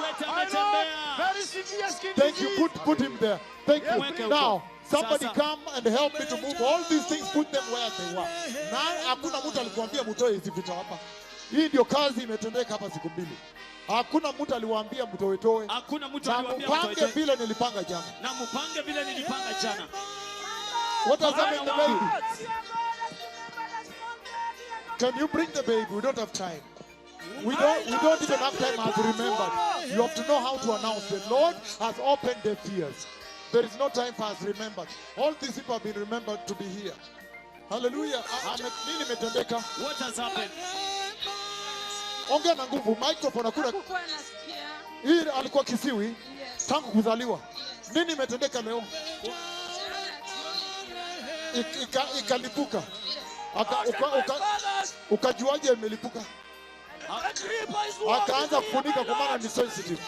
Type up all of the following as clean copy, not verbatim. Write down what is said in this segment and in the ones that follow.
Kiwete My Lord, ametembea. very severe skin Thank you. disease. Put him there. Thank you. Mweke huko. Now, somebody Sasa. come and help me to move all these things, put them where they were. Na hakuna mtu alikuambia mtoe hizi vitu hapa. Hii ndio kazi imetendeka hapa siku mbili. Hakuna mtu aliwaambia mtoe toe. Hakuna mtu Na aliwaambia mpange mtoe. vile nilipanga jana. Na mpange vile nilipanga jana. What has happened to the baby? Can you bring the baby? We don't have time. We don't even have time as remembered. You have to know how to announce. The Lord has opened deaf ears. There is no time for us remembered. All these people have been remembered to be here. Hallelujah. Nini imetendeka? What has happened? Ongea na nguvu. Microphone hakuna. Hakukuwa nasikia. Hii alikuwa kiziwi Yes. tangu kuzaliwa. Yes. Nini imetendeka leo? Jana jioni. Ikalipuka. Yes. Ukajuaje imelipuka? Akaanza kufunika kwa maana ni sensitive.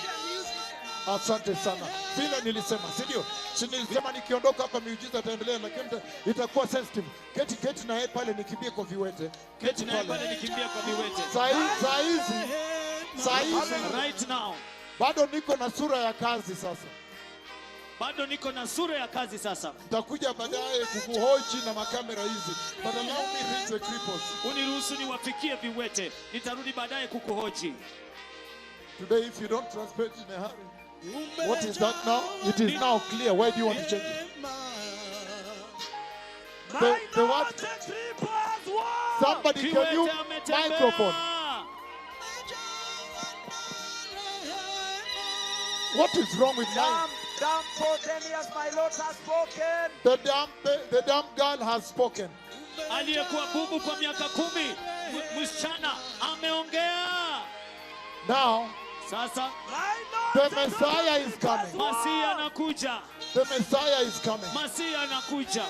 Asante sana. Vile nilisema, si ndio? Si nilisema nikiondoka hapa miujiza itaendelea, lakini itakuwa sensitive. Keti, keti na yeye pale nikimbie kwa viwete. Keti naye pale nikimbia kwa viwete. Saa hizi, saa hizi Right now. Bado niko na sura ya kazi sasa. Bado niko na sura ya kazi sasa. Nitakuja baadaye kukuhoji na makamera hizi. But allow me reach the cripples. Uniruhusu niwafikie viwete. Nitarudi baadaye kukuhoji. Today, if you don't translate in a hurry. What is that now? It is now clear. Why do you want to change it? The what? Somebody, can you Kiwete ametembea. Microphone? What is wrong with mine? Dumb, dumb for 10 years, my Lord has spoken. The dumb girl has spoken. Aliyekuwa bubu kwa miaka 10, msichana ameongea. Now, Sasa My Lord, the Messiah is coming. Masihi anakuja. The Messiah is coming. Masihi anakuja.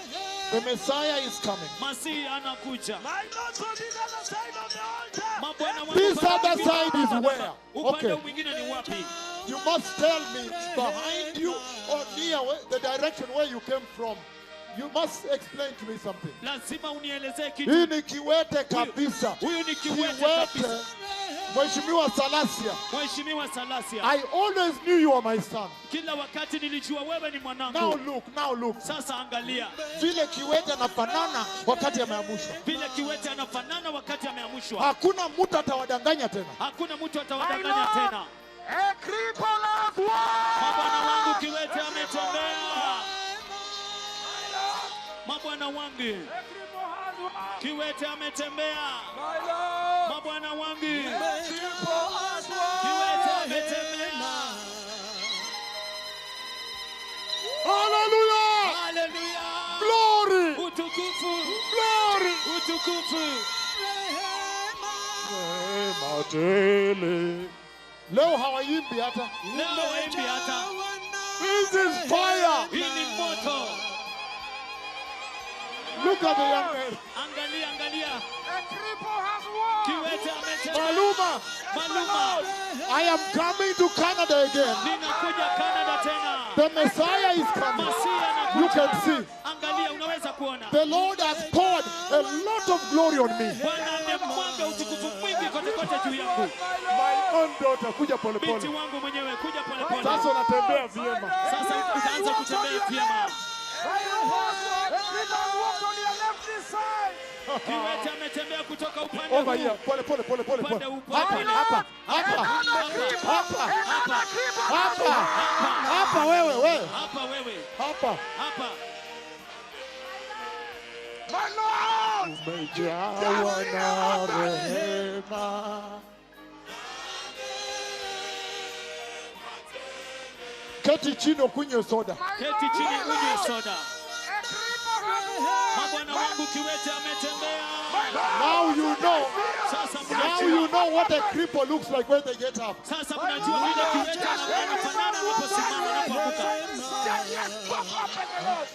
The Messiah is coming. Masihi anakuja. My Lord, from the other side of the altar. Mabwana wangu, This other side is where? Upande Okay. mwingine ni wapi? You must tell me behind you or near the direction where you came from. You must explain to me something. Lazima unielezee kitu. Hii ni kiwete kabisa. Huyu ni kiwete Kiwete. kabisa. Mheshimiwa Salasia, Mheshimiwa Salasia, I always knew you are my son. Kila wakati nilijua wewe ni Now mwanangu. look, now look. Sasa angalia Vile kiwete anafanana wakati ameamushwa. Vile kiwete anafanana wakati ameamushwa. Hakuna mtu atawadanganya tena. Hakuna mtu atawadanganya tena. A cripple has walked. Mabwana wangu, kiwete ametembea. Mabwana wangu, A cripple has walked. Kiwete ametembea. My Lord. Mabwana wangu, A cripple has walked. Kiwete ametembea. Hallelujah! Haleluya! Glory! Utukufu, Glory! Utukufu. Rehema tele. Leo hawaimbi hata. Leo hawaimbi hata. This is fire. Hii ni moto. Look at the young man. Angalia, angalia. A cripple has walked. Kiwete ametembea. Maluma, Maluma, I am coming to Canada again. Ninakuja Canada tena. The Messiah is coming. Masihi anakuja. You can see. Angalia, unaweza kuona. The Lord has poured a lot of glory on me. Bwana amemwaga utukufu mwingi kote kote juu yangu. My own daughter, kuja pole Binti pole. Wangu mwenyewe, kuja pole pole. Sasa unatembea vyema. Sasa utaanza kutembea vyema. A cripple has walked on your left side. Kiwete ametembea kutoka upande Over here. huu. Pole pole pole pole Upande pole. huu, Hapa pole. hapa hapa hapa Hapa, hapa hapa wewe wewe hapa wewe, hapa. Hapa. My Lord. Umejawa na rehema. Keti chini ukunywe soda. Keti chini unywe soda. A cripple has walked. Mabwana wangu, kiwete ametembea. Now you know. Sasa Now mnajua. You know what a cripple looks like when they get up. Sasa mnajua vile kiwete anafanana anaposimama, anapoamka. Yes, pop up in the Lord.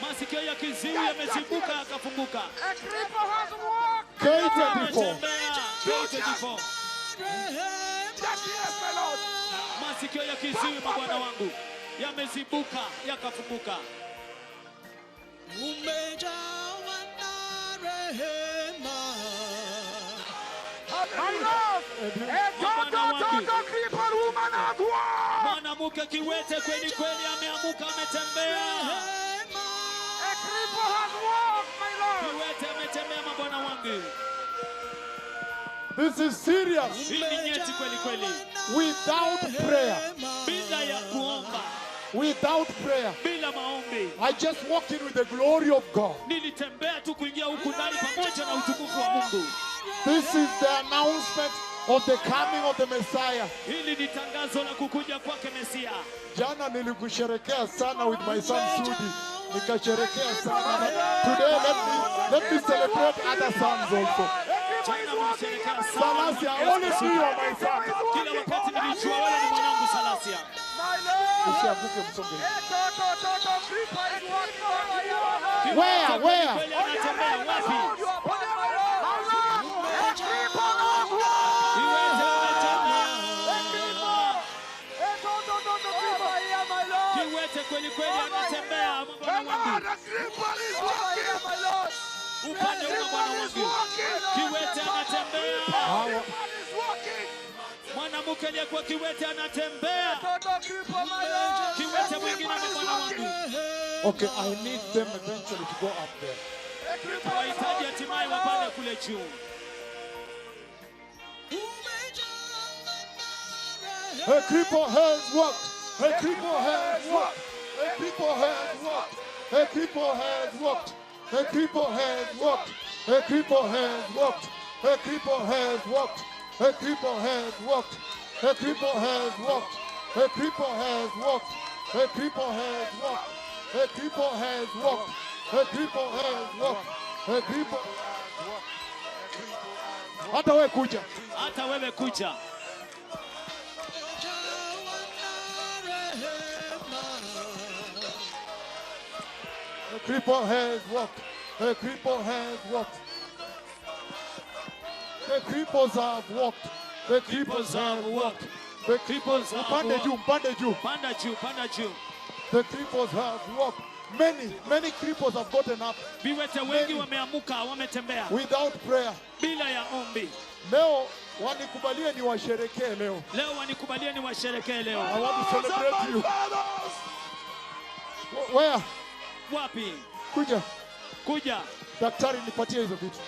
Masikio ya kiziwi yamezibuka akafunguka. A cripple has walked. K24. Ametembea. K24. Yes, my Lord. Masikio ya kiziwi, mabwana wangu, yamezibuka yakafunguka. Umejawa na rehema. My Lord. A Mabwana wangu. total cripple woman has walked. Mwanamke kiwete kweli kweli ameamuka, ametembea. A cripple has walked, my Lord. Kiwete ametembea, mabwana wangu. This is serious. Hii ni nyeti kweli kweli. Without prayer. Bila ya kuomba, Without prayer. bila maombi. I just walked in with the glory of God. Nilitembea tu kuingia huku ndani pamoja na utukufu wa Mungu. This is the announcement of the coming of the Messiah. Hili ni tangazo la kukuja kwake Mesia. Jana nilikusherekea sana with my son Sudi. Nikasherekea sana. Today let me celebrate other sons also. Jana mlisherekea sana. Salasia, only see you are my son. Kila wakati nilijua wewe ni mwanangu Salasia. My Lord. Usianguke, msonge. Kiwete Where, kweli where? kweli anatembea wapi? Kiwete anatembea. Kiwete kweli kweli anatembea, bwana wangu. Upande huu, bwana wangu. Kiwete anatembea. Hawa Mwanamke aliyekuwa kiwete anatembea. Kiwete mwingine ni bwana wangu. Okay, I need them eventually to go up there. Wahitaji hatimaye wapande kule juu. A cripple has walked. A cripple has walked. A cripple has walked. A cripple has walked. A cripple has walked. A cripple has walked. A cripple has walked. A cripple has walked. A cripple has walked. A cripple has walked. A cripple has walked. A cripple has walked. A cripple has walked. A cripple. Hata wewe kuja. Hata wewe kuja. A cripple has walked. A cripple has walked. The cripples have walked. The cripples have walked. The Cripples have Mpande walked. juu, mpande juu. Panda juu, panda juu. The cripples have walked. Many, many cripples have gotten up Viwete wengi wameamuka, wametembea without prayer. bila ya ombi. Leo wanikubalie niwasherekee leo. Leo wanikubalie niwasherekee leo. I want to celebrate you. Where? Wapi? Kuja. Kuja. Daktari, nipatie hizo vitu.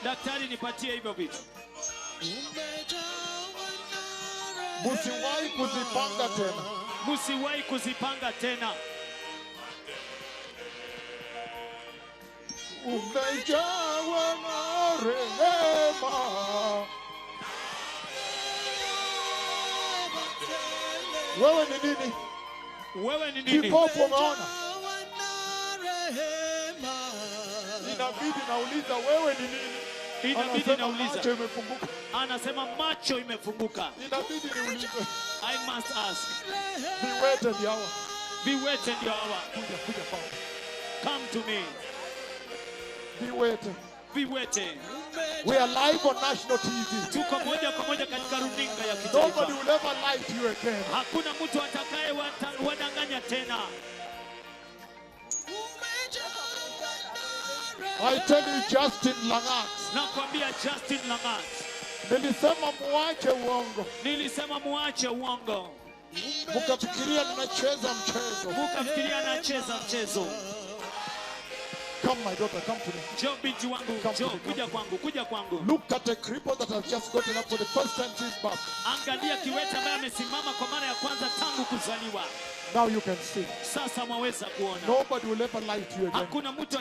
Daktari, nipatie hivyo vitu. Msiwahi kuzipanga tena. Msiwahi kuzipanga tena. Umejawa na rehema. Wewe ni nini? Wewe ni nini? Kipofu umeona? Inabidi nauliza wewe ni nini? Inabidi Anasema nauliza. macho imefunguka. Anasema macho imefunguka. Inabidi niulize. I must ask. Viwete ndio hawa. Viwete ndio hawa. Kuja, kuja kwangu. Come to me. Viwete. Viwete. We are live on national TV. Tuko moja kwa moja katika runinga ya Nobody kitaifa. will ever lie to you again. Hakuna mtu atakaye wadanganya tena. I tell you, Justin Langat. Nakwambia Justin Langat. Nilisema muache uongo. Nilisema muache uongo. Mkafikiria ninacheza mchezo. Mukafikiria nacheza mchezo. Come, my daughter, come to me. Njoo binti wangu, Come njoo to me, kuja kwangu, kuja kwangu. Look at a cripple that has just gotten up for the first time since birth. Angalia kiwete ambaye amesimama kwa mara ya kwanza tangu kuzaliwa. Now you can see. Sasa mwaweza kuona. Nobody will ever lie to you again. Hakuna mtu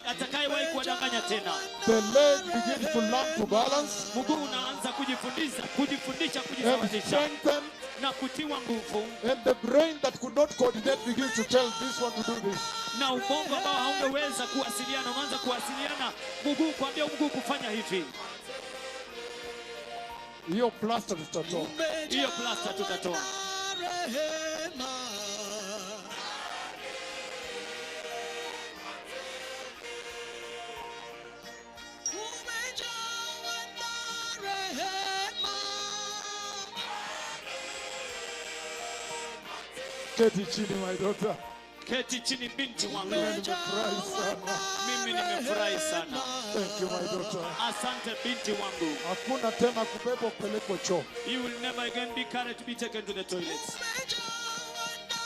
atakayewahi kuwadanganya tena. The leg begins to learn to balance Mguu unaanza kujifundisha, kujifundisha, and kujisawazisha strengthen, na kutiwa nguvu, and the brain that could not coordinate begins to tell this one to do this. Na ubongo ambao haungeweza kuwasiliana unaanza kuwasiliana, mguu kuambia mguu kufanya hivi. Hiyo plaster tutatoa. Hiyo plasta tutatoa. Keti chini, my daughter. Keti chini binti wangu. Nimefurahi sana. Mimi nimefurahi sana. Thank you, my daughter. Asante binti wangu. Hakuna tena kubebwa kupelekwa choo. You will never again be carried to be taken to the toilet.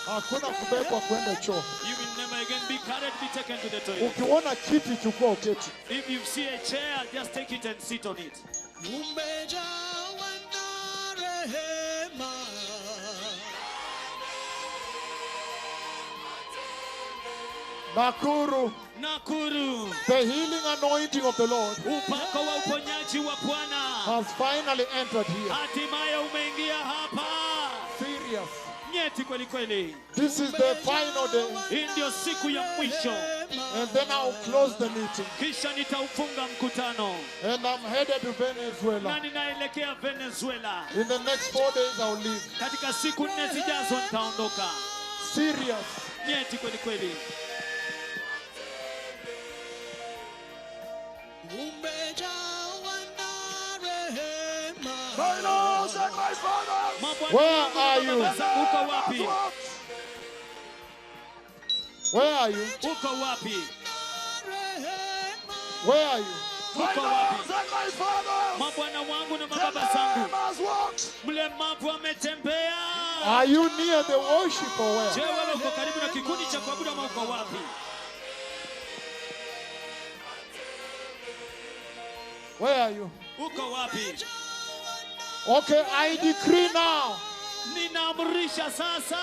Hakuna kubebwa kwenda choo. You will never again be carried to be taken to the toilet. Ukiona kiti chukua uketi. If you see a chair, just take it and sit on it. Umejawa na rehema. Nakuru, Nakuru, the healing anointing of the Lord upako wa uponyaji wa Bwana has finally entered here. hatimaye umeingia hapa. Serious. Nyeti kweli kweli. This is the final day. Hii ndio siku ya mwisho, And then I'll close the meeting. kisha nitaufunga mkutano And I'm headed to na Venezuela. ninaelekea Venezuela. In the next 4 days, I'll leave. Katika siku 4 zijazo nitaondoka. Serious. Nyeti kweli kweli. Umejawa na rehema. My lords and my fathers. Mabwana Where wangu na are you? mababa zangu, uko wapi? Where are you? Uko wapi? Rehema. Where are you? My Uko wapi? lords and my fathers. Mabwana wangu na The mababa zangu, lame has walked. mlemavu ametembea. Are you near the worship or Je, where? wewe uko karibu na kikundi cha kuabudu ama uko wapi? Where are you? Uko wapi? Okay, I decree now Ninaamrisha sasa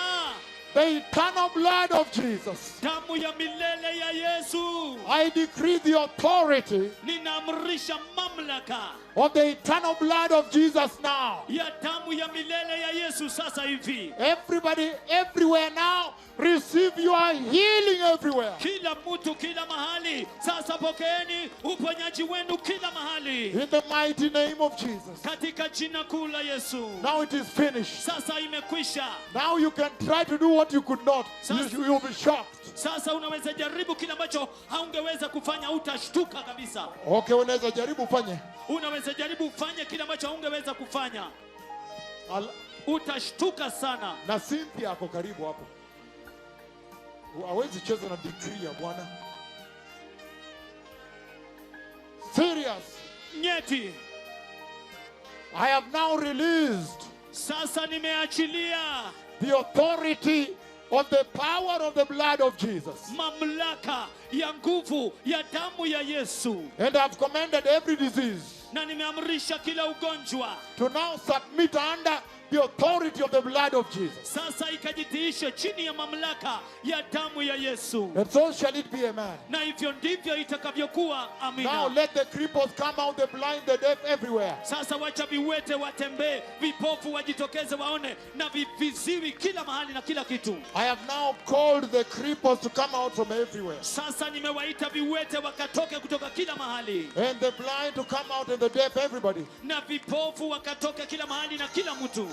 the eternal blood of Jesus. damu ya milele ya Yesu. I decree the authority Ninaamrisha mamlaka of the eternal blood of Jesus now. ya damu ya milele ya Yesu sasa hivi. Everybody, everywhere now, receive your healing everywhere. Kila mtu, kila mahali, sasa pokeeni uponyaji wenu kila mahali, In the mighty name of Jesus. katika jina kuu la Yesu. Now it is finished. Sasa imekwisha. Now you can try to do what you could not. You'll be shocked. Sasa unaweza jaribu kile ambacho haungeweza kufanya, utashtuka kabisa. Okay, unaweza jaribu ufanye. Unaweza jaribu ufanye kile ambacho haungeweza kufanya, utashtuka sana. Na Cynthia ako karibu hapo. Hawezi cheza na decree ya Bwana. Serious. Nyeti, I have now released sasa nimeachilia the authority of the power of the blood of Jesus. mamlaka ya nguvu ya damu ya Yesu, And I've commanded every disease na nimeamrisha kila ugonjwa to now submit under the authority of the blood of Jesus. sasa ikajitiishe chini ya mamlaka ya damu ya Yesu, And so shall it be, amen. na hivyo ndivyo itakavyokuwa. Now Amina. let the cripples come out, the blind, the deaf, everywhere. Sasa wacha viwete watembee, vipofu wajitokeze waone, na viziwi kila mahali na kila kitu. I have now called the cripples to come out from everywhere. Sasa nimewaita viwete wakatoke kutoka kila mahali, And the blind to come out and the deaf, everybody. na vipofu wakatoke kila mahali na kila mtu.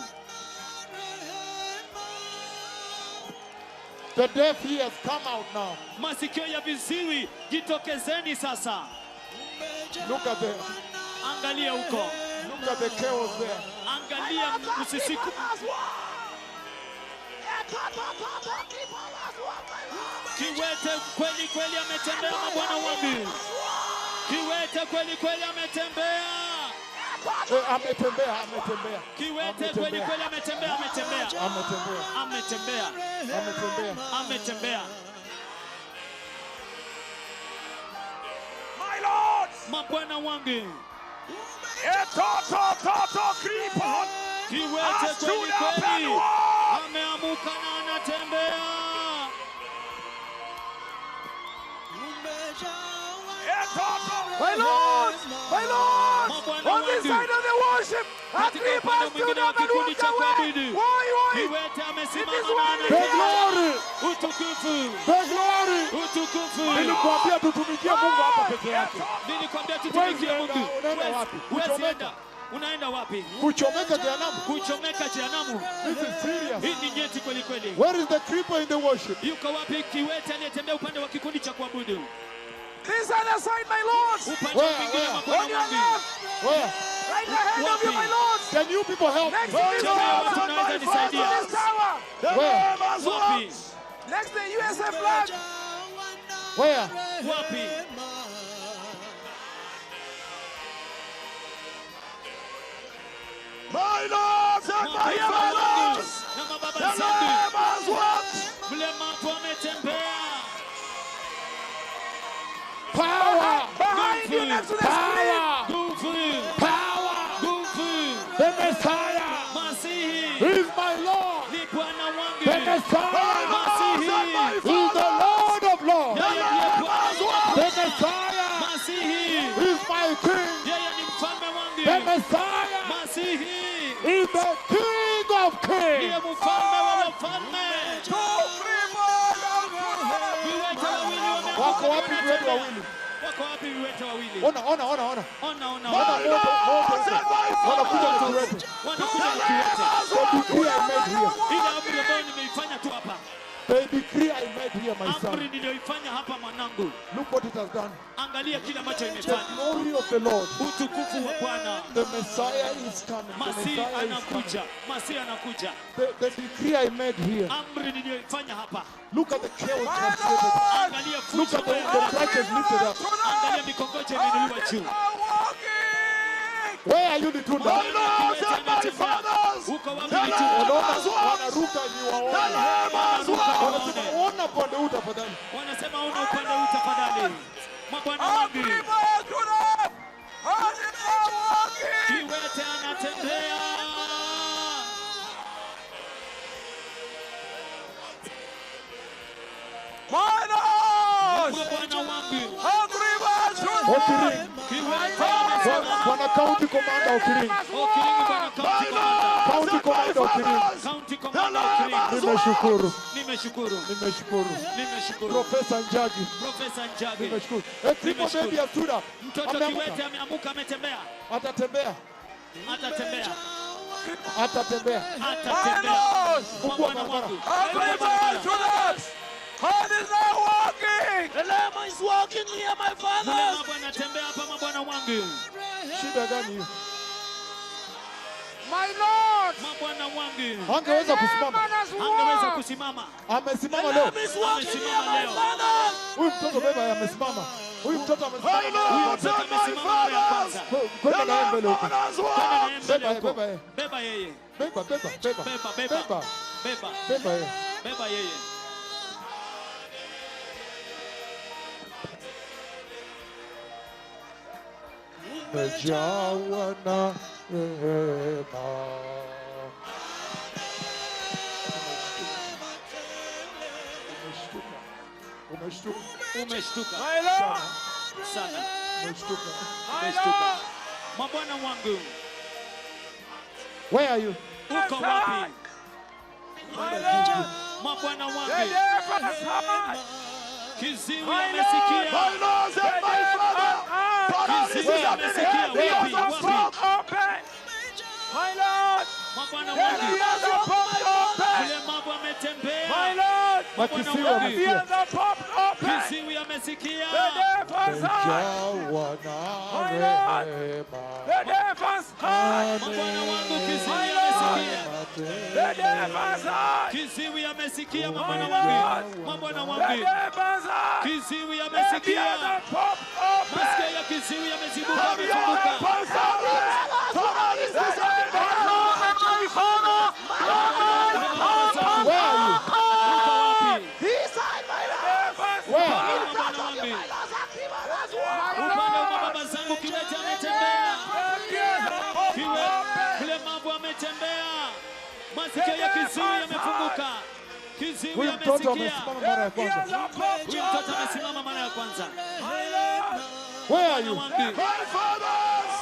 The deaf ears come out now. Masikio ya viziwi jitokezeni sasa. Look at the Angalia huko, look at the chaos there. angalia msisiku. Kiwete kweli kweli ametembea, mabwana wangu. Kiwete kweli kweli ametembea. Ametembea, ametembea. Kiwete kweli kweli ametembea, ametembea. Ametembea. Ametembea. Ametembea. Ametembea. My lords. Mabwana wangu. Kiwete kweli kweli ameamuka na anatembea. My lords, my lords, on this side of the worship, Agrippa stood up and walked away. Why, why? Kiwete amesimama It is na well. The glory, Utukufu. the glory. Utukufu. Nilikwambia tutumikie Mungu hapa peke yake. Nilikwambia tutumikie Mungu. Unaenda wapi? Huwezi enda. Unaenda wapi? Kuchomeka jehanamu. Kuchomeka jehanamu. This is serious. Hii ni nyeti kweli kweli. Where is the cripple in the worship? Yuko wapi kiwete aliyetembea upande wa kikundi cha kuabudu? This other side, my lords. Upande mwingine mabwana On your wangu. left. Where? Right ahead of you, my lords. Can you people help Next me? to this tower. Tunaweza nisaidia. Next to this tower. Where? Wapi? Next to the USA flag. Where? Wapi? My lords and my fathers, na mababa the zangu, lame has walked. mlemavu ametembea. Power! Behind you, next to the screen. Power! Nguvu, Power! nguvu. The Messiah Masihi is my Lord. ni Bwana wangu. The Messiah My lords and my is the fathers, Lord of Lords. Yeye ndiye Bwana wangu. The Messiah Masihi, is my King. yeye ni mfalme wangu. The Messiah Masihi is the King of ndiye Kings. mfalme wa wafalme. 2, 3 more. Viwete wawili wameanguka Wako wapi viwete wanatembea. wawili? Wako wapi viwete wawili? Ona, ona, ona, ona. Ona, ona, Ona ona. moto, moto. Wanakuja na kiwete. Wanakuja na kiwete. The decree I made here. Ile amri ambayo nimeifanya tu hapa, The decree I made here, my amri son. niliyoifanya hapa mwanangu, Look what it has done. angalia kile ambacho The imefanya. glory of the Lord. Utukufu wa Bwana. The Messiah is coming. The Masihi Messiah is coming. anakuja, Masihi anakuja. The decree I made here. Amri niliyoifanya hapa, Look at the chaos has created. angalia Look fujo at the, ambayo the crutches lifted up. angalia mikongojo imeinuliwa juu. Where are you, Litunda? My lords and my fathers, Uko wapi the Litunda? lame Wanaona has walked. wanaruka ni The waone. lame has walked. Wanasema ona upande huu tafadhali. Wanasema una upande huu tafadhali. Mabwana wangu, kiwete anatembea. My lords, Mabwana wangu, Okiring. kiwete amesimama. Bwana County Commander Okiring. Okiringi bwana my county commander. County lords and my Commander Okiring. fathers, County the commander lame Okiringi. has walked. Nimeshukuru. Nimeshukuru. Nimeshukuru. Nimeshukuru. Profesa Njagi. Profesa Njagi. Nimeshukuru. A crippled Nimeshukuru. baby has stood up. Mtoto Ameamka. kiwete ameamuka, ametembea. Atatembea. Atatembea. Atatembea. My Atatembea. lords, Fungua Mabwana barabara. wangu. Hungry man stood up. Hand is now walking. The lame is walking here, my fathers. Mlemavu anatembea hapa, mabwana wangu. Shida gani hiyo? My lord, Mabwana wangu. Hangeweza kusimama. man has Angeweza walked. kusimama. Amesimama The leo. lame is walking here, Amesimama my leo. fathers. Huyu mtoto beba amesimama. Huyu mtoto amesimama. My lords Mtoto and my amesimama mara ya fathers, kwanza. Kwenda na yeye mbele huko. man has Kwenda na walked. yeye mbele Beba, huko. beba yeye. Beba yeye. Beba, beba, beba. Beba, beba. Beba, Beba. beba yeye. Beba yeye. Umejawa na rehema. Umeshtuka. Umeshtuka. Umeshtuka My lord, sana. Umeshtuka. my Umeshtuka. lord. Mabwana wangu, Where are you? uko wapi? My lord, Mabwana the wangu, deaf has heard. kiziwi My amesikia. My lords and my fathers, paralysis Kiziwi has been amesikia. healed. Wapi? Ears are Wapi? popped open. My lord, Mabwana the wangu, ears are popped open. mlemavu My ametembea. lord, Makisiwi the amesikia. ears are popped open. Kiziwi amesikia. The deaf has heard. Umejawa na rehema. The deaf has heard. Mabwana wangu, kiziwi amesikia. The deaf has heard. Kiziwi amesikia. Mabwana wangu, mabwana The wangu, deaf has heard. kiziwi The amesikia. ears are popped open. Masikio ya kiziwi yamezibuka, yamefunguka. Paralysis has been healed. Where are you? Uko wapi? Inside my Deaf has Where? Mabwana wangu, upande wa mababa zangu, kiwete ametembea. The ears are popped Kiwe open. mlemavu ametembea. Masikio ya kiziwi yamefunguka. Kiziwi Huyu mtoto amesikia. amesimama mara ya The ears kwanza. are popped Huyu mtoto amesimama mara ya kwanza. My lord, Where are you? Wangu, my fathers,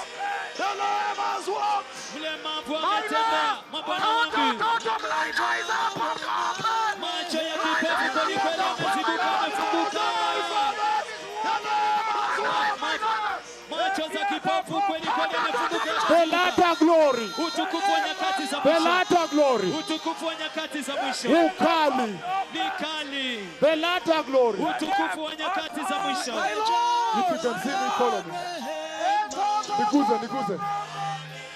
the lame has walked. mlemavu ametembea. Mabwana wangu, macho ya kipofu kweli kweli yamezibuka, yamefunguka. Macho za kipofu kweli kweli yamefunguka. The latter glory. Utukufu wa nyakati za The mwisho. latter glory. Utukufu wa nyakati za mwisho Ukali. ni kali. The latter glory. Utukufu wa nyakati za mwisho. If you can see me, follow me. Niguze, niguze.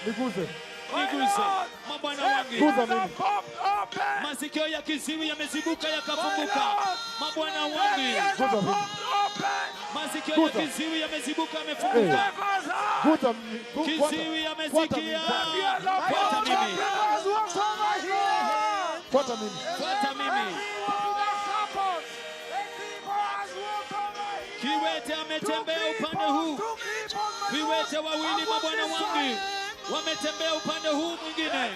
Niguze. Niguze mabwana wangu, Guza mimi. Popped open. Masikio ya kiziwi yamezibuka yakafunguka. Mabwana wangu. Masikio ya kiziwi yamezibuka yamefunguka. Kiziwi yamesikia. Fuata mimi. Fuata mimi. Fuata mimi. Kiwete ametembea upande huu. Viwete wawili mabwana wangu wametembea upande huu mwingine.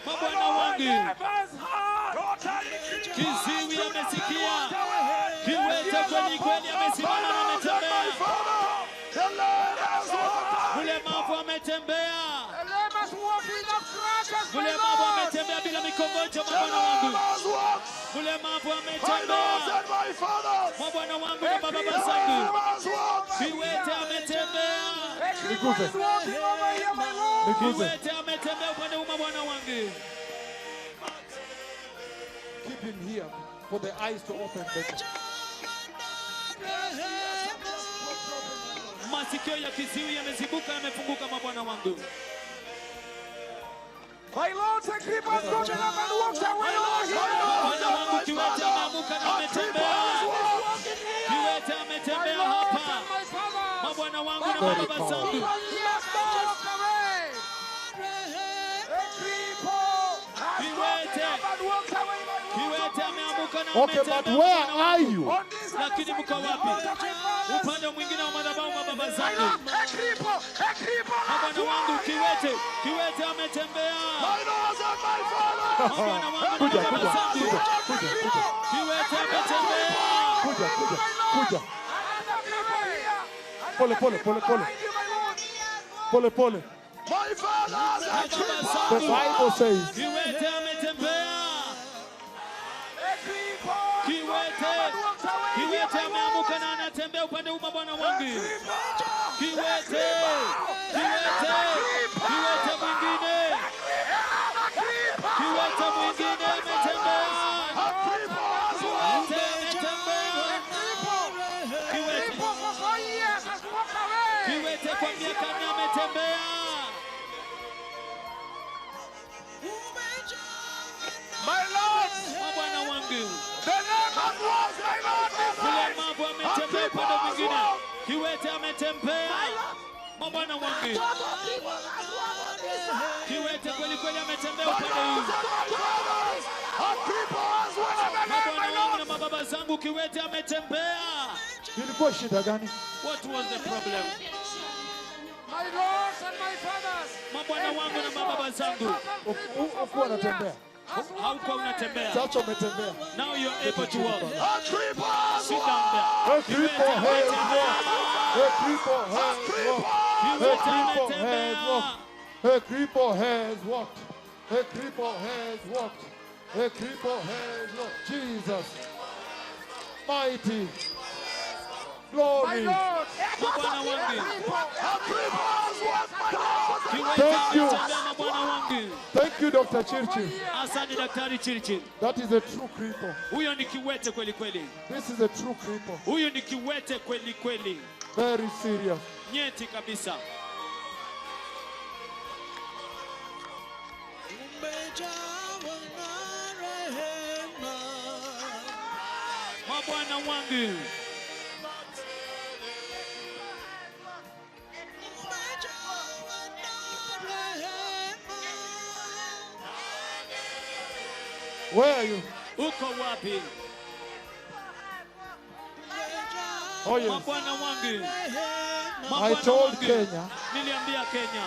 Mabwana wangu. Kiziwi amesikia. Kiwete kweli kweli amesimama na ametembea. Mlemavu ametembea. Mlemavu ametembea bila mikongojo mabwana wangu. Mlemavu ametembea. Mabwana wangu na baba zangu. Kiwete ametembea. Niguze. Kiwete ametembea upande huu mabwana wangu. Keep him here for the eyes to open better. Masikio ya kiziwi yamezibuka yamefunguka mabwana wangu. My Lord, the creepers go up and walks away over here. Bwana wangu kiwete ameamuka na ametembea. Kiwete ametembea hapa. Mabwana wangu na mababa zangu. Kiwete ameamuka na Okay, ametembea. but where are you? Lakini mko wapi? Upande mwingine wa madhabahu mababa zangu. Mabwana wangu kiwete, kiwete ametembea. Mabwana wangu na mababa zangu. Kiwete ametembea. Kuja, kuja, kuja. Pole, pole, pole, pole. Pole, pole. The Bible says, Kiwete ametembea. Kiwete, kiwete ameamuka na anatembea upande huu mabwana wangu. Kiwete, kiwete, kiwete mwingine. Kiwete mwingine ametembea. Kiwete ametembea. Kiwete, kiwete kwa miaka 4 ametembea. My Lord, Mabwana wangu. the lame has walked, my Lord. Mlemavu ametembea upande mwingine. Kiwete ametembea. Mabwana wangu. Kiwete kweli kweli ametembea upande huu. Mabwana wangu na mababa zangu, kiwete ametembea. Ilikuwa shida gani? What was the problem? My lords and my fathers. Mabwana wangu na mababa zangu. Ukuwa unatembea. Haukuwa unatembea. Sasa umetembea. Now you are able to walk. Sit down there. A cripple has walked. A cripple has walked. A cripple has walked. A cripple has walked. A cripple has walked. A cripple has walked. Jesus. Mighty. Glory. Mabwana wangu. Thank you. Mabwana wangu. Thank you, Dr. Chirchir. Asante Daktari Chirchir. That is a true cripple. Huyo ni kiwete kweli kweli. This is a true cripple. Huyo ni kiwete kweli kweli. Very serious. Nyeti kabisa. Mabwana wangu. Where are you? Uko wapi? Oh yes. Mabwana wangu. I told Kenya. Niliambia Kenya.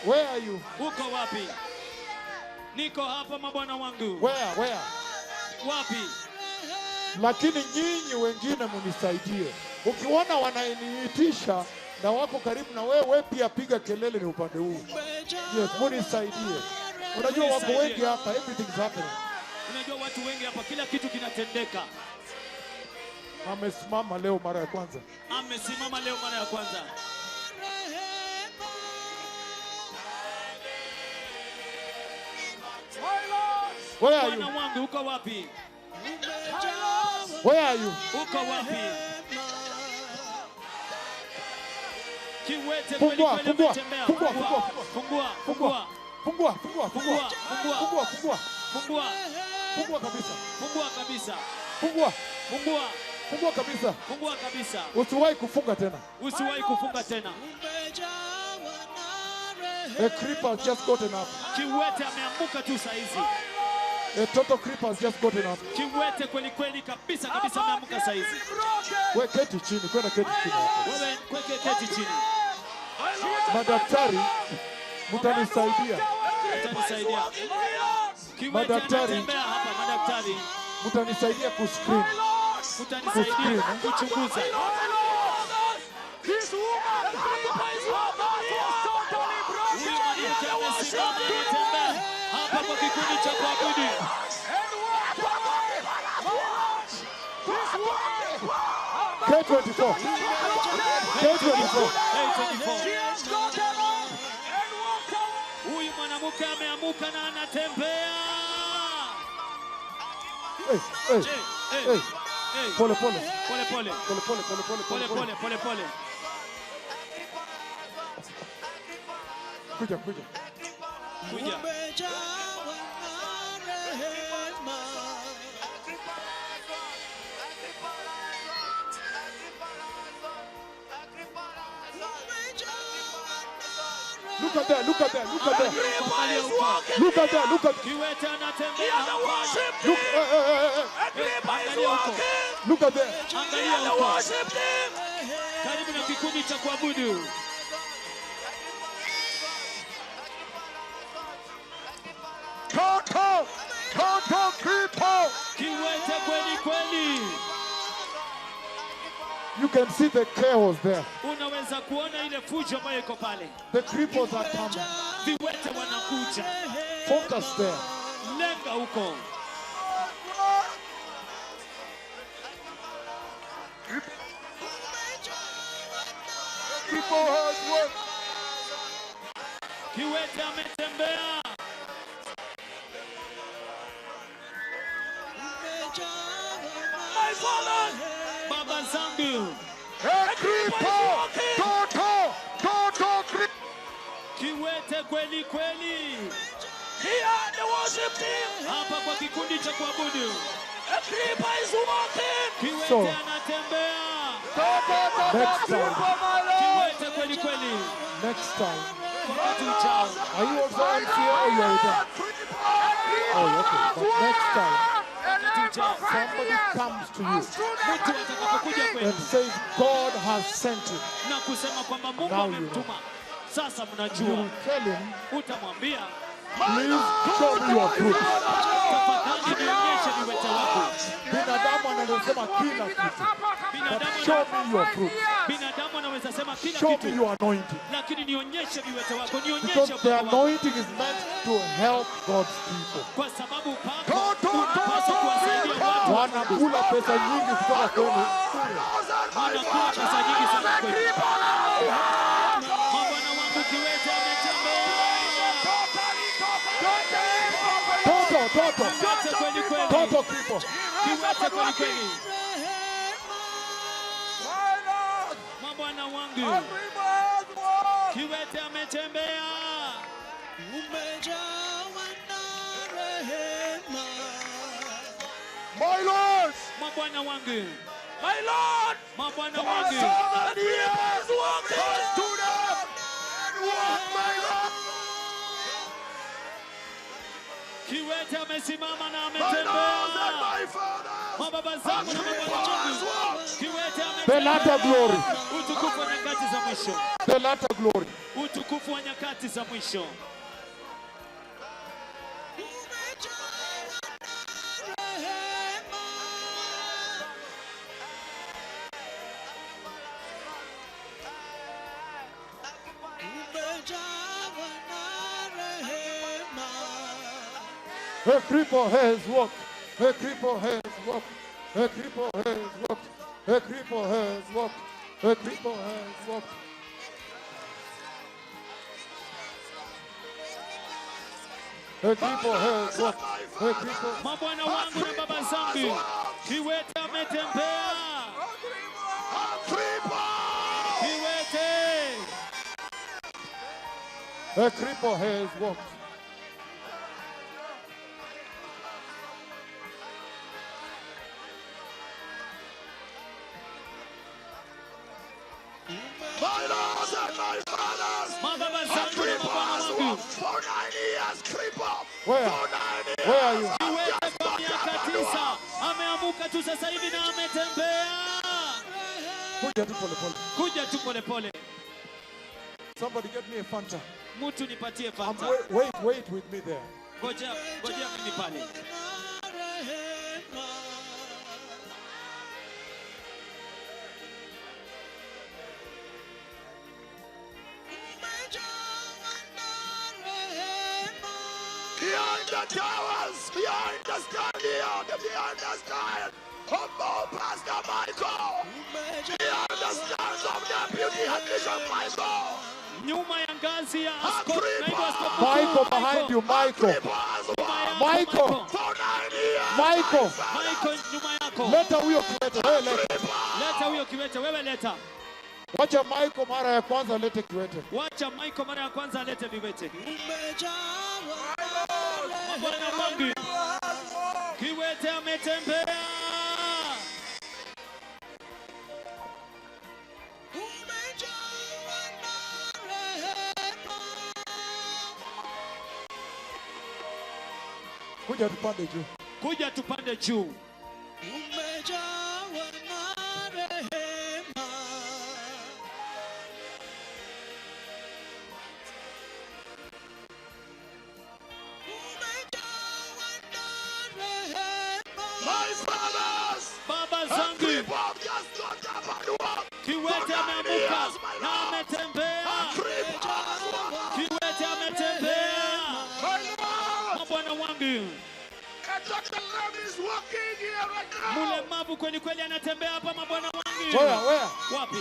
Where are you? Uko wapi? Niko hapa mabwana wangu. Where? Where? Wapi? Lakini nyinyi wengine munisaidie. Ukiona wananiitisha na wako karibu na wewe, pia piga kelele ni upande huu. Yes, munisaidie. Unajua wako wengi hapa, everything is happening. Unajua watu wengi hapa, kila kitu kinatendeka. Amesimama leo mara ya kwanza. Amesimama leo mara ya kwanza. Where are you? Bwana wangu uko wapi? Where are you? Uko wapi? Kiwete Fungua, kweli kweli fungua, ametembea. fungua, Fungua, fungua, fungua, fungua. Fungua, fungua, fungua. Fungua, Fungua, fungua. fungua, Fungua kabisa. fungua kabisa, Fungua. fungua, Fungua kabisa. fungua kabisa. Usiwahi kufunga tena. Usiwahi kufunga tena. A creeper has just gotten up. Kiwete ameamuka tu saizi. A total creeper has just gotten up. Kiwete kweli kweli kabisa kabisa ameamuka saizi. We keti chini, kwenda keti chini hapo. Wewe kweke keti chini. Madaktari mtanisaidia. Mtanisaidia. Kiwete Madaktari. anatembea hapa, madaktari. Mtanisaidia kuscreen. Mtanisaidia kuchunguza. Huyu mwanamke amesimama anatembea hapa kwa kikundi cha kuabudu. K24. K24. K24. Huyu mwanamke ameamuka na anatembea. Hey, hey, Eh, eh, hey. eh. Pole pole. Pole pole. Pole pole pole pole Pole pole pole pole pole. Kuja kuja. Kuja. Umejawa na rehema. Look at that, look at that, look at that. Angalia huko. Look at that, look at Kiwete anatembea hapa. Look, eh, eh, eh, eh. Angalia huko. Look at that. Angalia huko. Karibu na kikundi cha kuabudu. Total, total cripple. Kiwete kweli kweli. You can see the chaos there. Unaweza kuona ile fujo ambayo iko pale. The cripples are coming. Viwete wanakuja. Focus there. Lenga huko. Cripple has worked. Kiwete ametembea. My father, Baba zangu. A cripple, total, total cripple. Kiwete kweli kweli. here the worship team. Hapa kwa kikundi cha kuabudu. A cripple is walking. Kiwete So- anatembea. Next time, Kiwete kweli kweli. next time. Wakati ujao. Are you also MCA or you are done? Oh, okay. But next time, Wakati ujao. somebody comes to you Mtu atakapokuja kwenu and says, God has sent him. na kusema kwamba Mungu Now you know. amemtuma. Sasa You mnajua. will tell him, Utamwambia, please show me your fruit. tafadhali nionyeshe viwete wako. Binadamu anaweza kila kitu. But Binadamu show me your fruit. binadamu anaweza sema kila Show me kitu, your anointing. lakini nionyeshe viwete wako, nionyeshe Because the upako wako, anointing is meant to help God's people. kwa sababu upako unapaswa kuwasaidia watu. Wanakula pesa nyingi kutoka kwenu. Wanakula pesa nyingi sana kwetu. Mabwana wangu, kiwete ametembea. Toto, toto, Kiwete kweli kweli, toto cripple. kiwete kweli kweli. Mabwana wangu, kiwete ametembea. Umejawa na rehema. My Lord, Mabwana wangu, My Lord, mabwana wangu, stood up and walked, my Lord. kiwete amesimama na My lords and ametembea. my fathers. Mababa zangu na mabwana wangu, kiwete The latter ametembea. glory, Utukufu wa nyakati za mwisho, the latter glory. utukufu wa nyakati za mwisho. Umejawa na rehema. Umejawa na rehema. A cripple has walked. A cripple has walked. A cripple has walked. A cripple has walked. A cripple has walked. A cripple has walked. A cripple. Mabwana wangu na baba zangu, kiwete ametembea. Kiwete, A cripple has walked. Where? Where are you? Kiwete kwa miaka 9 ameamuka tu sasa hivi na ametembea. Kuja tu pole pole. Kuja tu polepole. Somebody get me a Fanta. Mtu nipatie Fanta. Wait with me there. Ngoja mimi pale. Behind the towers, behind the stadium, behind the stand of Pastor Michael, behind the stands of Deputy Bishop Michael. Nyuma ya ngazi ya askofu, naibu askofu Michael behind you, Michael. Michael. Michael. Michael nyuma yako. Leta huyo kiwete, wewe leta. Leta huyo kiwete, wewe leta. Wacha Michael mara ya kwanza alete kiwete. Wacha Michael mara ya kwanza alete viwete. Bwana wangu, kiwete ametembea. Kuja tupande juu. Kuja tupande juu. Umejawa na rehema. Umejawa na rehema. My fathers, baba zangu, kiwete ameamuka na ametembea. Kiwete ametembea. Bwana wangu, mlemavu kweli kweli anatembea hapa, mabwana wangu. Where? Wapi?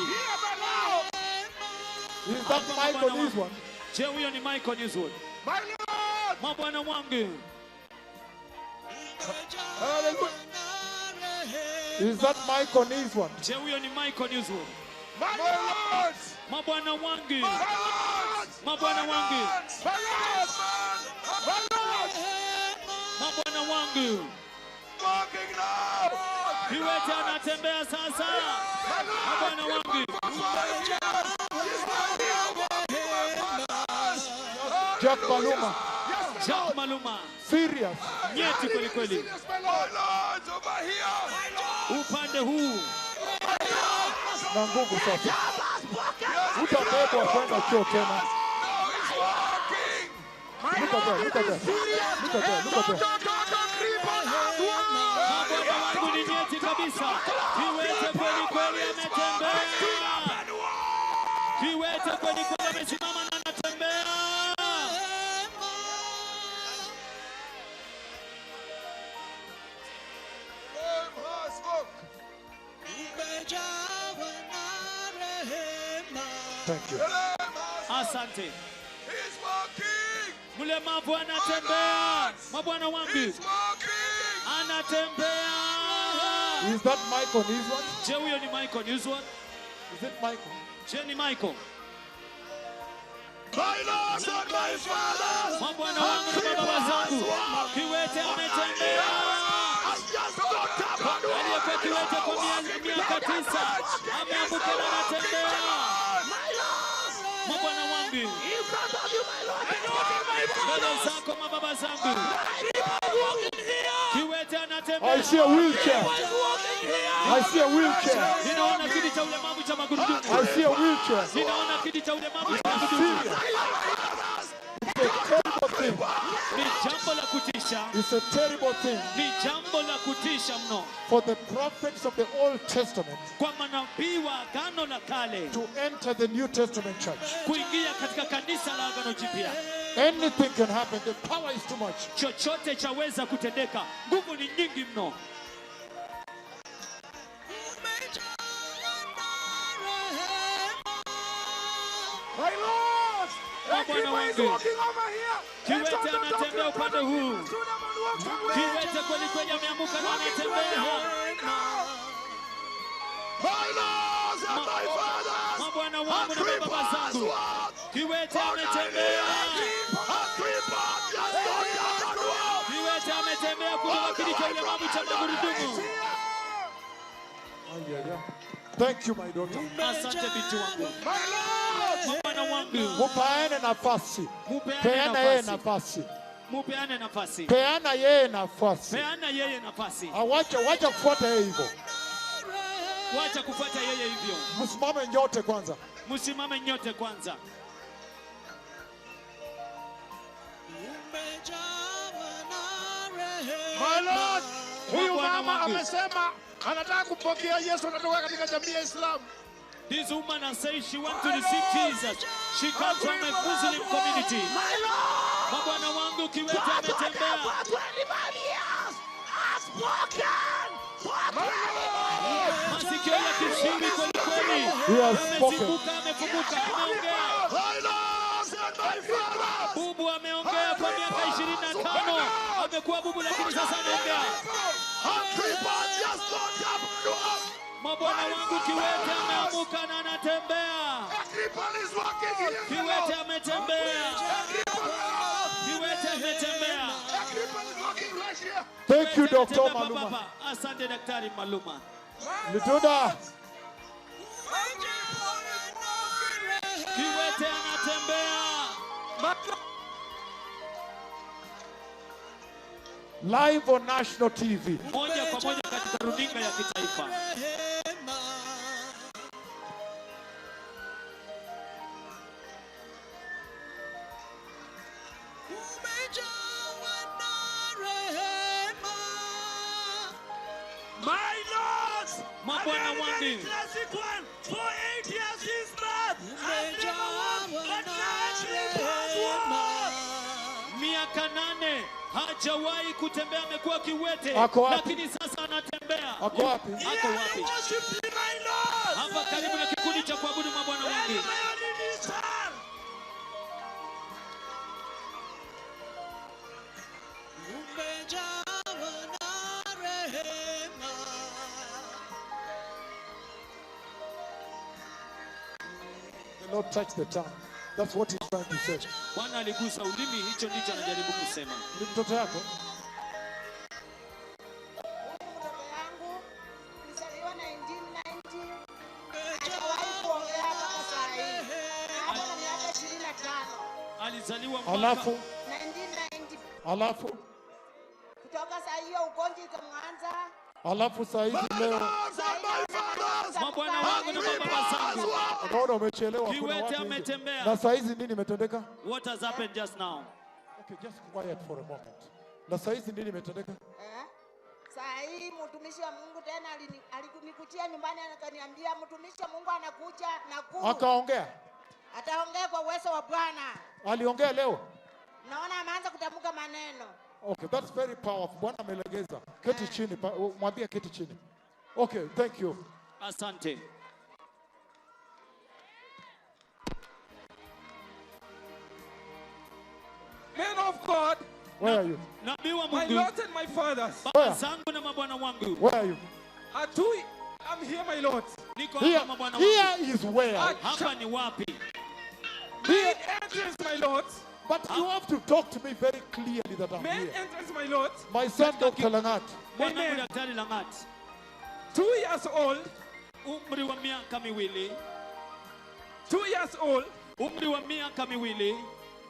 Is that Michael Newswood? Je, huyo ni Michael Newswood? Mabwana wangu. Is that Michael Newswood? Je, huyo ni Michael Newswood? Mabwana wangu. Mabwana wangu. Mabwana wangu. Kiwete anatembea sasa. Mabwana wangu. Jack Maluma. Jack Maluma. Serious. Nyeti kweli kweli. Upande huu. Na nguvu sasa. Utabebwa kwenda chuo tena. Look at that, look at that. Look at that, look at that. Mabwana wangu ni nyeti kabisa. Kiwete kweli kweli ametembea. Kiwete kweli kweli amesimama na anatembea. Thank you. Asante. Mlemavu anatembea. Mabwana wangu. Anatembea. Is that Michael Newswood? Je, huyo ni Michael Newswood? Is it Michael? Je, ni Michael? My lords and my fathers. Mabwana wangu na baba zangu. Kiwete ametembea. Aliyekuwa kiwete kwa miaka 9 ameamka na anatembea. Mabwana wangu. Mbele zako mababa zangu. Kiwete anatembea. I see a wheelchair. I see a wheelchair. Ninaona kiti cha ulemavu cha magurudumu. I see a wheelchair. Ninaona kiti cha ulemavu cha magurudumu. It's a terrible thing. Ni jambo la kutisha. It's a terrible thing. Ni jambo la kutisha mno. For the prophets of the Old Testament kwa manabii wa Agano la Kale to enter the New Testament church. Kuingia katika kanisa la Agano Jipya. Anything can happen. The power is too much. Chochote chaweza kutendeka. Nguvu ni nyingi mno. My Lord, Bwana wangu. Kiwete anatembea upande huu. Kiwete kweli kweli ameamuka na anatembea. Mabwana wangu na baba zangu. Kiwete ametembea. Kiwete ametembea kutoka kiti cha ulemavu cha magurudumu. Thank you, my daughter. Asante binti wangu. Mabwana wangu. Mupeane nafasi. Peana yeye nafasi. Mupeane nafasi. Peana yeye nafasi. Peana yeye nafasi. Wacha kufuata yeye hivyo. Wacha kufuata yeye hivyo. Msimame nyote kwanza. Msimame nyote kwanza. My Lord, huyu mama amesema anataka kupokea Yesu, anatoka katika jamii ya Islamu. This woman has said she wants to receive Jesus. She comes from a Muslim community. My Lord, Mabwana wangu, kiwete ametembea. Masikio ya kisiri kweli kweli. Amezibuka, amefunguka, ameongea. Bubu ameongea kwa miaka 25. Amekuwa bubu lakini sasa anaongea. Mabwana wangu, kiwete ameamuka na anatembea. Kiwete ametembea. Kiwete ametembea. Thank you, Dr. Maluma. Asante Daktari Maluma. Lituda. Kiwete anatembea. Live on national TV. Moja kwa moja katika runinga ya kitaifa. My Lord, Mabwana wangu, for 8 years since birth, I've never walked, but now she has walked. Miaka 8 hajawahi kutembea, amekuwa kiwete, lakini sasa anatembea. Ako wapi? Ako wapi? Hapa karibu na kikundi cha kuabudu mabwana wangu. The Lord touched the tongue. That's what he's trying to say. Bwana aligusa ulimi, hicho ndicho anajaribu kusema. Ni mtoto yako? Mtoto yangu alizaliwa 1990. Hajawahi kuongea mpaka saa hii. Hapo na miaka 25. Alizaliwa mwaka Alafu 1990. Alafu kutoka saa hiyo ugonjwa ikamwanza. Alafu saa hizi leo Mabwana wangu na mababa zangu. Unaona umechelewa, kuna Kiwete watu nje. ametembea. Na saa hizi nini imetendeka? What has happened just now? Okay, just quiet for a moment. Na saa hizi nini imetendeka? Saa hii mtumishi wa Mungu tena alinikuchia nyumbani akaniambia mtumishi wa Mungu anakuja Nakuru. Akaongea? Ataongea kwa uwezo wa Bwana. Aliongea leo? Naona ameanza kutamka maneno. Okay, that's very powerful. Bwana amelegeza. Keti chini, mwambie keti chini. Okay, thank you. Asante. Men of God, where are you? Nabii wa My Mungu. Lord and my fathers. Baba zangu na mabwana wangu. Where are you? Atui, I'm here, my Lord. Niko Here, hapa mabwana wangu. here is where. Hapa ni wapi? Main entrance, my Lord. But you have to talk to me very clearly that I'm Main here. entrance, my Lord. My son, Dr. Langat. Mwanangu Daktari Langat. 2 years old. Umri wa miaka miwili. 2 years old. Umri wa miaka miwili.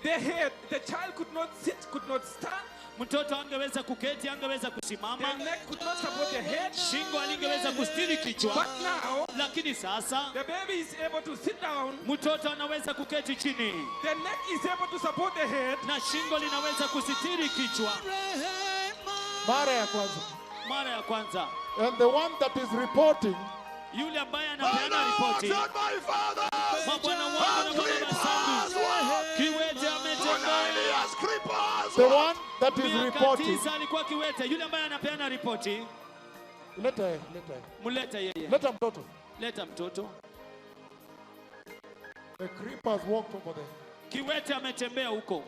The head, the child could not sit, could not stand. Mtoto angeweza kuketi, angeweza kusimama. The neck could not support the head. Shingo alingeweza kustiri kichwa. But now, lakini sasa, the baby is able to sit down. Mtoto anaweza kuketi chini. The neck is able to support the head. Na shingo linaweza kusitiri kichwa. Mara ya kwanza. Mara ya kwanza. And the one that is reporting, yule ambaye anapeana ripoti, mabwana wangu na mababa zangu, kiwete ametembea. The one that is Miaka reporting. 9 alikuwa kiwete. Yule ambaye anapeana ripoti, Leta yeye, leta yeye. Mlete yeye. Leta mtoto. Leta mtoto. The creepers walked over there. Kiwete ametembea huko.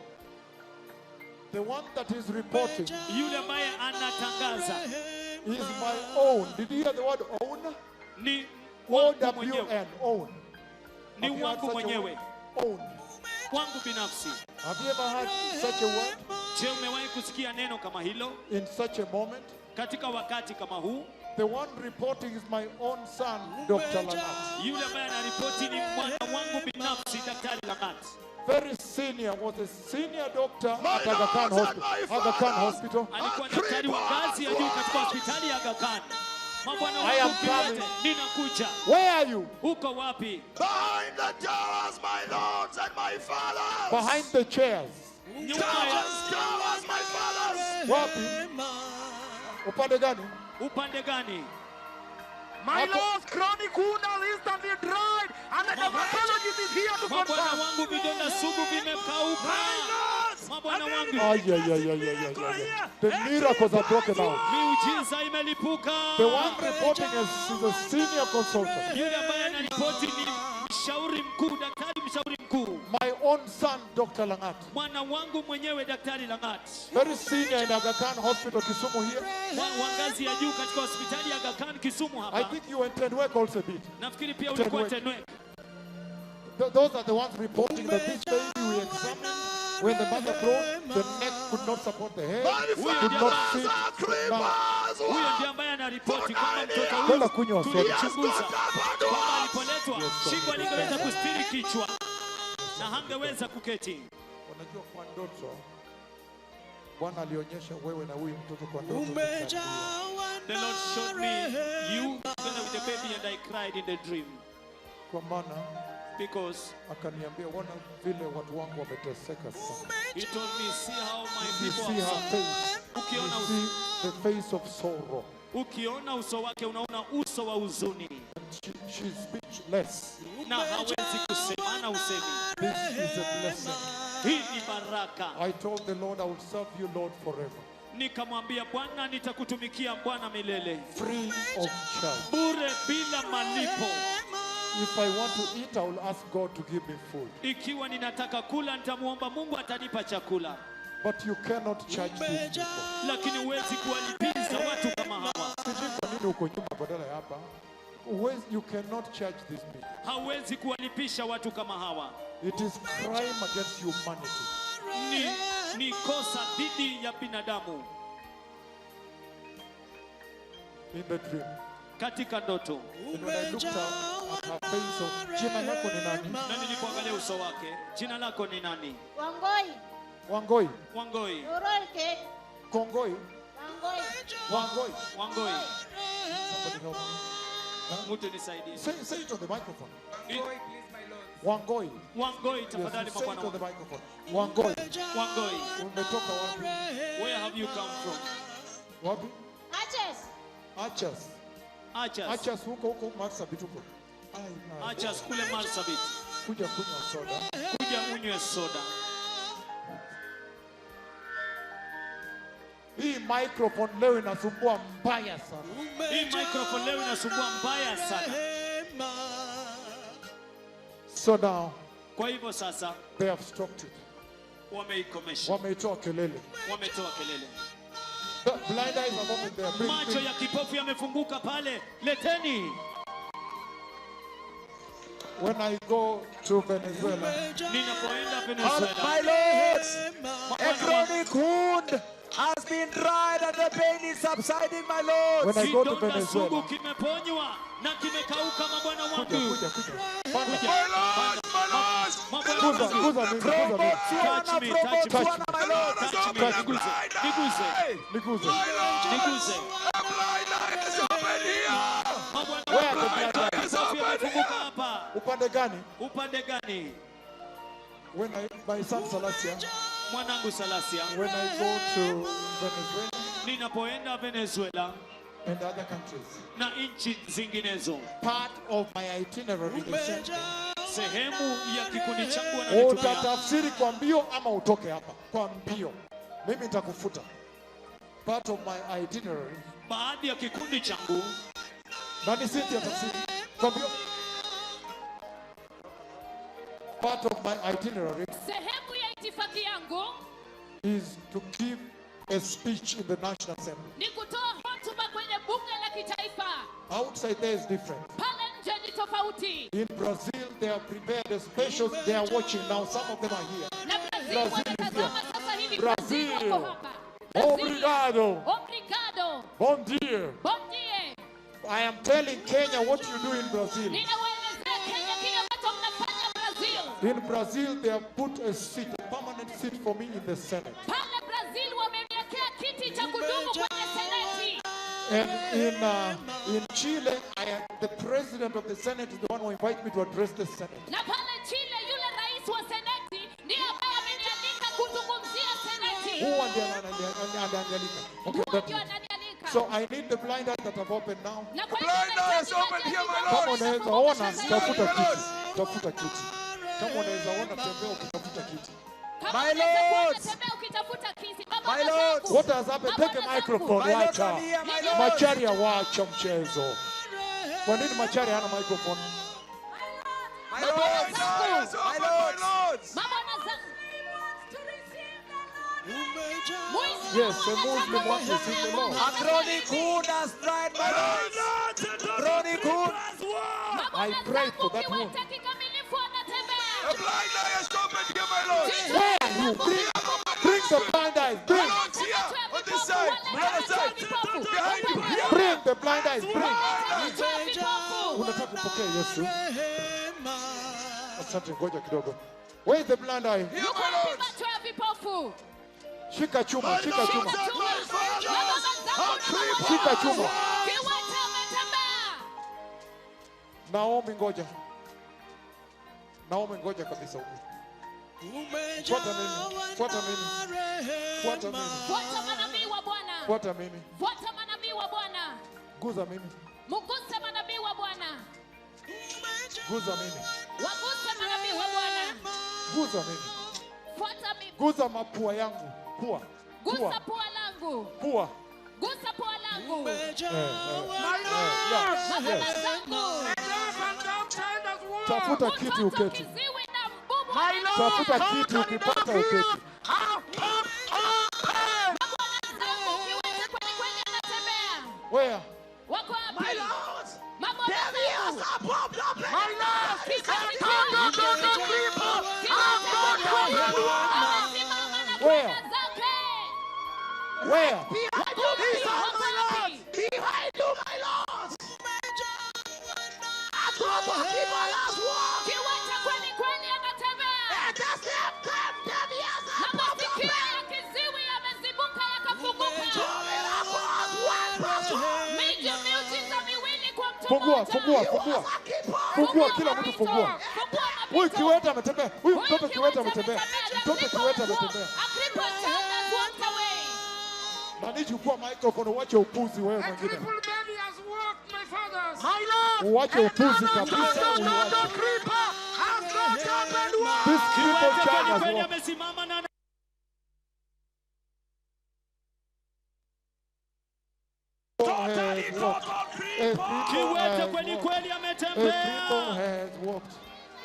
The one that is reporting, yule ambaye anatangaza, is my own. Did you hear the word own? Ni O W N, own. Ni Have you heard wangu such a mwenyewe. word? Own. Wangu binafsi. Have you ever heard such a word? Je, umewahi kusikia neno kama hilo? In such a moment? Katika wakati kama huu? The one reporting is my own son, Dr. Langat. Yule ambaye anaripoti ni mwana wangu binafsi, Daktari Langat. Very senior, was a senior doctor My at Aga Khan lords and Hospital. my Aga Khan fathers. Hospital. Alikuwa daktari wa ngazi ya juu katika hospitali ya Aga Khan. Mabwana I am wangu kiwete, coming. ninakuja. Where are you? Uko wapi? Behind the towers, my lords and my fathers. Behind the chairs. Nyuma ya Towers, towers, my fathers. Wapi? Upande gani? upande gani? My Hapo- lords, chronic wound has instantly dried, and the dermatologist is here to Mabwana confirm. wangu, vidonda sugu vimekauka. My lords. Mabwana wangu, Ay, ay, ay, ay, ay, ay, ay, ay. The miracles are broken out. miujiza imelipuka. The one reporting is a senior consultant. Yule ambaye anaripoti ni mshauri mkuu, daktari mshauri mkuu, My own son, Dr. Langat. mwana wangu mwenyewe Daktari Langat Very senior in Aga Khan Hospital, Kisumu here. wa ngazi ya juu katika hospitali ya Aga Khan Kisumu I hapa. think you went and work also a bit. Nafikiri pia ulikuwa Tenwek. Tenwek. Those are the ones reporting that this baby we examined when the mother brought, the neck could not support the head, My could not fathers sit. are creepers. Huyo ndiye ambaye anaripoti kwamba mtoto Kwenda huyu kunywa soda. tulimchunguza kwamba alipoletwa Yes, sir. shingo alingeweza kustiri kichwa na hangeweza kuketi. Unajua kwa ndoto Bwana alionyesha wewe na huyu mtoto kwa ndoto. Ukalia. The Lord showed me you together with the baby and I cried in the dream Kwa maana because akaniambia, ona vile watu wangu wameteseka sana. he told me, see how my You people see have her suffered. face. Ukiona You see the face of sorrow. Ukiona uso wake unaona uso wa huzuni And she's speechless. na hawezi kusemana usemi. This is a blessing. Hii ni baraka. I told the Lord I will serve you, Lord, forever. Nikamwambia Bwana, nitakutumikia Bwana milele, Free of charge. bure bila malipo. If I want to eat, I will ask God to give me food. Ikiwa ninataka kula, nitamwomba Mungu atanipa chakula, But you cannot charge these people. lakini huwezi kuwalipiza watu kama hawa. Sijui kwa nini uko nyuma badala ya hapa. You cannot charge these people. Hauwezi kuwalipisha watu kama hawa. It is crime against humanity. Ni kosa dhidi ya binadamu. In the dream. Katika ndoto. And when I looked up at her face, of, jina lako ni nani? Na nilipoangalia uso wake, jina lako ni nani? Wangoi. Wangoi. Wangoi. Urolke. Kongoi. Wangoi. Wangoi. Wangoi. Somebody help me. Mtu nisaidie. Say it on the microphone. Wangoi, please, my lord. Wangoi. Wangoi, Yes, tafadhali say it mabwana on the wangu. microphone. Wangoi. Wangoi. Umetoka wapi? Where have you come from? Wapi? Archers. Archers. Archers. Archers huko huko Marsabit huko. Ai, ai. Archers kule Marsabit. Kuja kunywa soda. Kuja unywe soda. Hii microphone leo inasumbua mbaya sana. Hii microphone leo inasumbua mbaya sana. So now Kwa hivyo sasa they have stopped it. wameikomesha. Wameitoa kelele. Wametoa kelele. The blind eyes are open there. Bring, Macho bring. ya kipofu yamefunguka pale. Leteni. When I go to Venezuela, Ninapoenda Venezuela. My lords, a chronic wound has been dried and the pain is subsiding, my lords. When I go to Kidonda Venezuela, sugu kimeponywa na kimekauka, mabwana kuja, wangu. kuja, kuja. Panda. My lords, my lords, Mabwana Guza, wangu. guza mimi, From guza mimi. Botswana, Touch me, from touch me. Botswana, my lords. Touch me, niguze, niguze, Niguze. niguze. The blind eye is open here. Mabwana Where wangu, the blind macho ya kipofu yamefunguka hapa. Upande gani? Upande gani? When I, my son Salasia, Mwanangu Salasia, when I go to Venezuela ninapoenda Venezuela and other countries, na nchi zinginezo, part of my itinerary is sehemu ya kikundi changu wananitumia. utatafsiri kwa mbio ama utoke hapa kwa mbio, mimi nitakufuta. Part of my itinerary. Baadhi ya kikundi changu. Nani Cynthia tafsiri kwa mbio? Part of my itinerary Sehemu ya itifaki yangu is to give a speech in the National Assembly. ni kutoa hotuba kwenye bunge la kitaifa. Outside there is different. Pale nje ni tofauti. In Brazil, they have prepared a special. They are watching now. Some of them are here. Na Brazil Brazil is wanatazama here. sasa hivi. Brazil. Brazil wako hapa. Brazil. Obrigado. Obrigado. Bom dia. Bom dia. I am telling Kenya what you do in Brazil. Ninawaelezea Kenya kile ambacho mnafanya Brazil. In Brazil, they have put a seat, a permanent seat for me in the Senate. Pale Brazil wameniwekea kiti cha kudumu kwenye seneti. And in Chile, the president of the Senate is the one who invited me to address the Senate. Na pale Chile yule rais wa seneti ndiye ambaye amenialika kuzungumzia seneti. Who ananialika? Okay, Huo that ndio is. ananialika. So I need the blind eyes that have opened now. Na kwa hivyo Blind eyes nahitaji open here, my macho Kama Lord. unaweza ona, tafuta kiti. Tafuta kiti. Kama unaweza ona, tembea ukitafuta kiti. Kama My unaweza kuona, lords. tembea ukitafuta kiti. Baba My lords. zangu. What has happened? Take a Mabwana microphone, My lords, wacha. I'm here, my lords. Macharia, wacha mchezo. Kwa nini Macharia hana microphone? My lords. Eyes My open, my lords. lords. Mabwana zangu. Yes, a Muslim wants to see the Lord. A chronic wound has dried, my lords. Chronic wound. I prayed for that wound. Kiwete kikamilifu anatembea. The blind eye is open here, my lords. Where are you? Bring the blind eyes. My Bring, lords, here, on this side, the other side, behind you, here. bring the blind eyes. Bring. Macho ya vipofu. Unataka kupokea Yesu? Asante, ngoja kidogo. Where is the blind eye? Here, Yuko my wapi lords. macho ya vipofu? Shika chuma, My shika lords chuma. and my fathers, a cripple Shika chuma. Kiwete ametembea. Naomi, ngoja. Naomi, ngoja kabisa huko. Fuata mimi. Fuata mimi. Fuata mimi. Fuata manabii wa Bwana. Fuata mimi. Fuata manabii wa Bwana. Guza mimi. Muguse manabii wa Bwana. Guza mimi. Waguse manabii wa Bwana. Guza mimi. Fuata mimi. Guza mapua yangu. Pua. Gusa Pua. pua langu. Pua. Gusa pua langu. Yeah. Mababa Yes. zangu. Tafuta kiti Mtoto uketi. kiziwi na mbubu Tafuta kiti ukipata uketi. zangu kiwete kweli kweli anatembea. Where? Wako wapi? Mabwana zangu. Amesimama na Where? kwenda zake. Where? Wako wapi? Kiwete kweli kweli anatembea. Na masikio ya kiziwi yamezibuka yakafunguka. Miji miujiza miwili kwa mtu Fungua, mmoja. fungua, fungua. Fungua kila mtu fungua. Fungua Huyu mapito. kiwete ametembea. Huyu Huyu mtoto kiwete ametembea. Mtoto kiwete ametembea. A crippled child has walked away. Nani chukua microphone uache upuzi wewe mwingine. Uache upuzi kabisa uache. This crippled Kiwete child kweli has kweli walked. amesimama na Has walked. A crippled kiwete has kweli walked. kweli A cripple ametembea. has walked.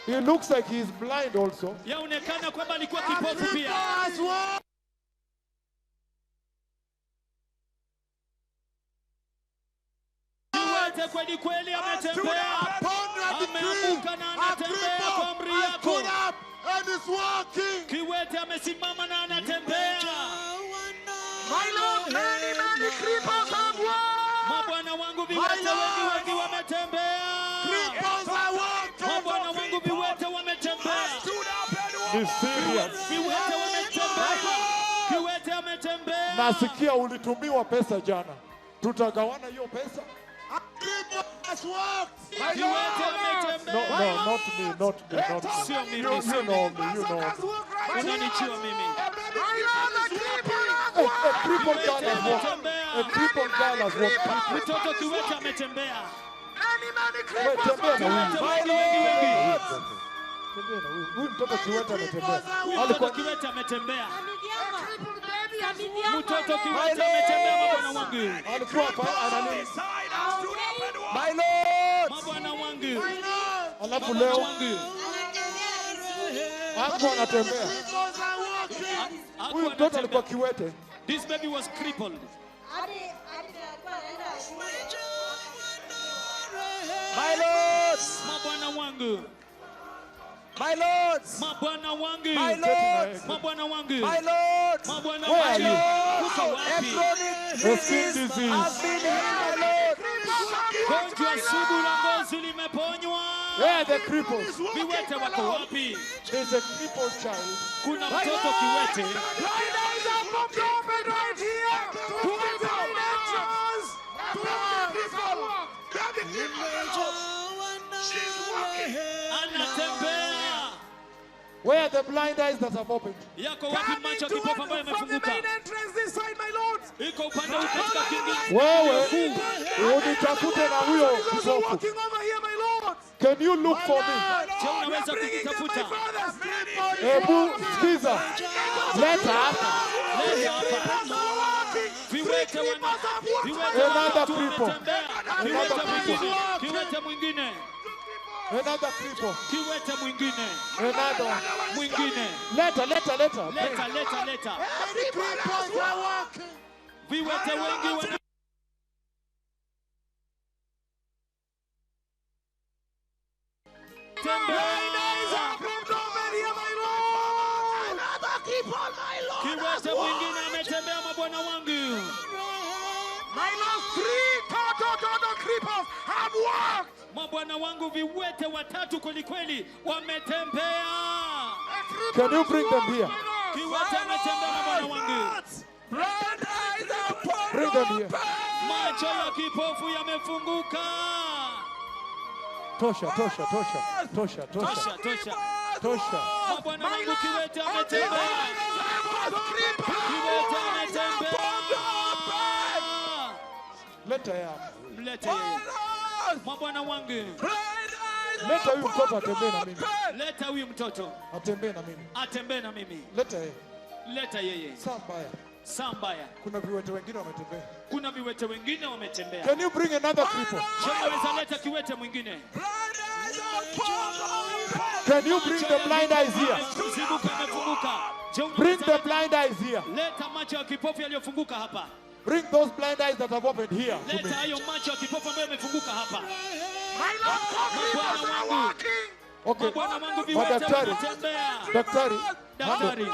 He looks like he's blind also. Yaonekana kwamba alikuwa kipofu pia. Kiwete kweli kweli ametembea. Ameamuka na anatembea kwa amri yako. And is walking. Kiwete amesimama na anatembea. Mabwana wangu viwete wengi wengi wametembea. Mabwana wangu viwete wametembea. Ni serious. Viwete wametembea. Kiwete ametembea. Nasikia ulitumiwa pesa jana. Tutagawana hiyo pesa? Kiwete ametembea. No, no, not me, not me, not me. Sio mimi, You, sio you know me, you know me. Unanijua mimi. A crippled girl has walked. Ametembea. A crippled girl has walked. Mtoto kiwete ametembea. Wewe tembea na huyu. Kiwete wengi wengi wengi. Tembea na huyu. Huyu mtoto kiwete ametembea. Huyu mtoto Alikuwa kiwete ametembea. Mtoto kiwete ametembea mabwana wangu. alikuwa hapa anani. My lords. Mabwana wangu. Alafu Mabwana leo wangu. hapo anatembea. Hakuwa Huyu mtoto alikuwa anatembea. kiwete. This baby was crippled. Hadi hadi alikuwa anaenda shule. My lords. Mabwana wangu. My lords. Mabwana wangu. My lords. Mabwana wangu. My lords. Mabwana Where are wangu. you? Uko A wapi? chronic The skin disease disease. has been healed, my lord. Gonjwa sugu la ngozi limeponywa. Where are the cripples? Viwete wako wapi? There's a crippled child. Kuna mtoto kiwete. Blind eyes are popped open right here. To the main entrance. She's walking. Anatembea. Where are the blind eyes that have opened? Yako wapi Coming macho ya to kipofu ambayo from the yamefunguka? main entrance this side, my lords. Iko upande huu katika kiingilio. Wewe unitafute na huyo Is also kipofu. walking over here, my lords. Can you look for me? Je, unaweza We are bringing them, my kujitafuta? fathers. Hebu sikiza. Leta hapa. Leta hapa. Viwete wana viwete Another watatu cripple. wametembea. Kiwete Another cripple. mwingine, kiwete mwingine, Another cripple. kiwete mwingine, Another one. mwingine. Leta, leta, leta. Leta, leta, leta. Viwete wengi wana tembea. Popped open here, my lord. Kiwete mwingine ametembea, mabwana wangu. My lord, three total cripples have walked. Mabwana wangu, viwete watatu kwelikweli wametembea. Can you bring them here? Kiwete ametembea, mabwana wangu. Blind eyes are popped Bring them here. open. Macho ya kipofu yamefunguka. Tosha, tosha, tosha. Tosha, tosha. Tosha, tosha. Tosha. Mabwana wangu, kiwete ametembea. Kiwete ametembea. Leta yeye hapa. Mlete yeye. Mabwana wangu, Leta huyu mtoto atembee na mimi. leta huyu mtoto Atembee na mimi. atembee na mimi. Leta yeye. Leta yeye. Saa mbaya. Saa mbaya. Kuna viwete wengine wametembea. Kuna viwete wengine wametembea. Can you bring another cripple? Je, unaweza leta kiwete mwingine? Can you bring the blind eyes here? Amezibuka, amefunguka. Je, Bring unaweza the leta- blind eyes here. leta macho ya kipofu yaliyofunguka hapa. Bring those blind eyes that have opened here to Leta me. hayo macho ya kipofu ambayo yamefunguka hapa. My lord, cripples are walking. Okay. Mabwana wangu, viwete Madaktari. wanatembea. Daktari, Daktari,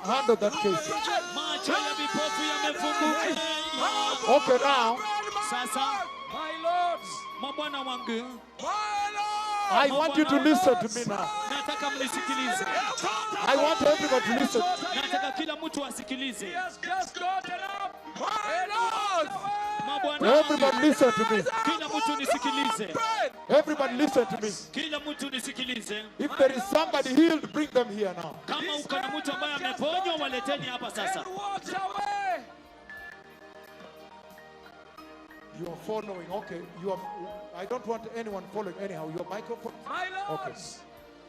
handle that case. macho ya vipofu yamefunguka. Okay, now Sasa My lords, mabwana wangu, my lords. I want you to listen to me now. nataka mnisikilize. I want everybody to listen. Nataka kila mtu asikilize. Has just gotten up. My lords. Mabwana wangu, Everybody listen to me. kila mtu nisikilize. Everybody listen to me. Kila mtu nisikilize. If there is somebody healed, bring them here now. Kama uko na mtu ambaye ameponywa, waleteni hapa sasa. And walked away. You are following. Okay. You are. I don't want anyone following anyhow. Your microphone. My lords.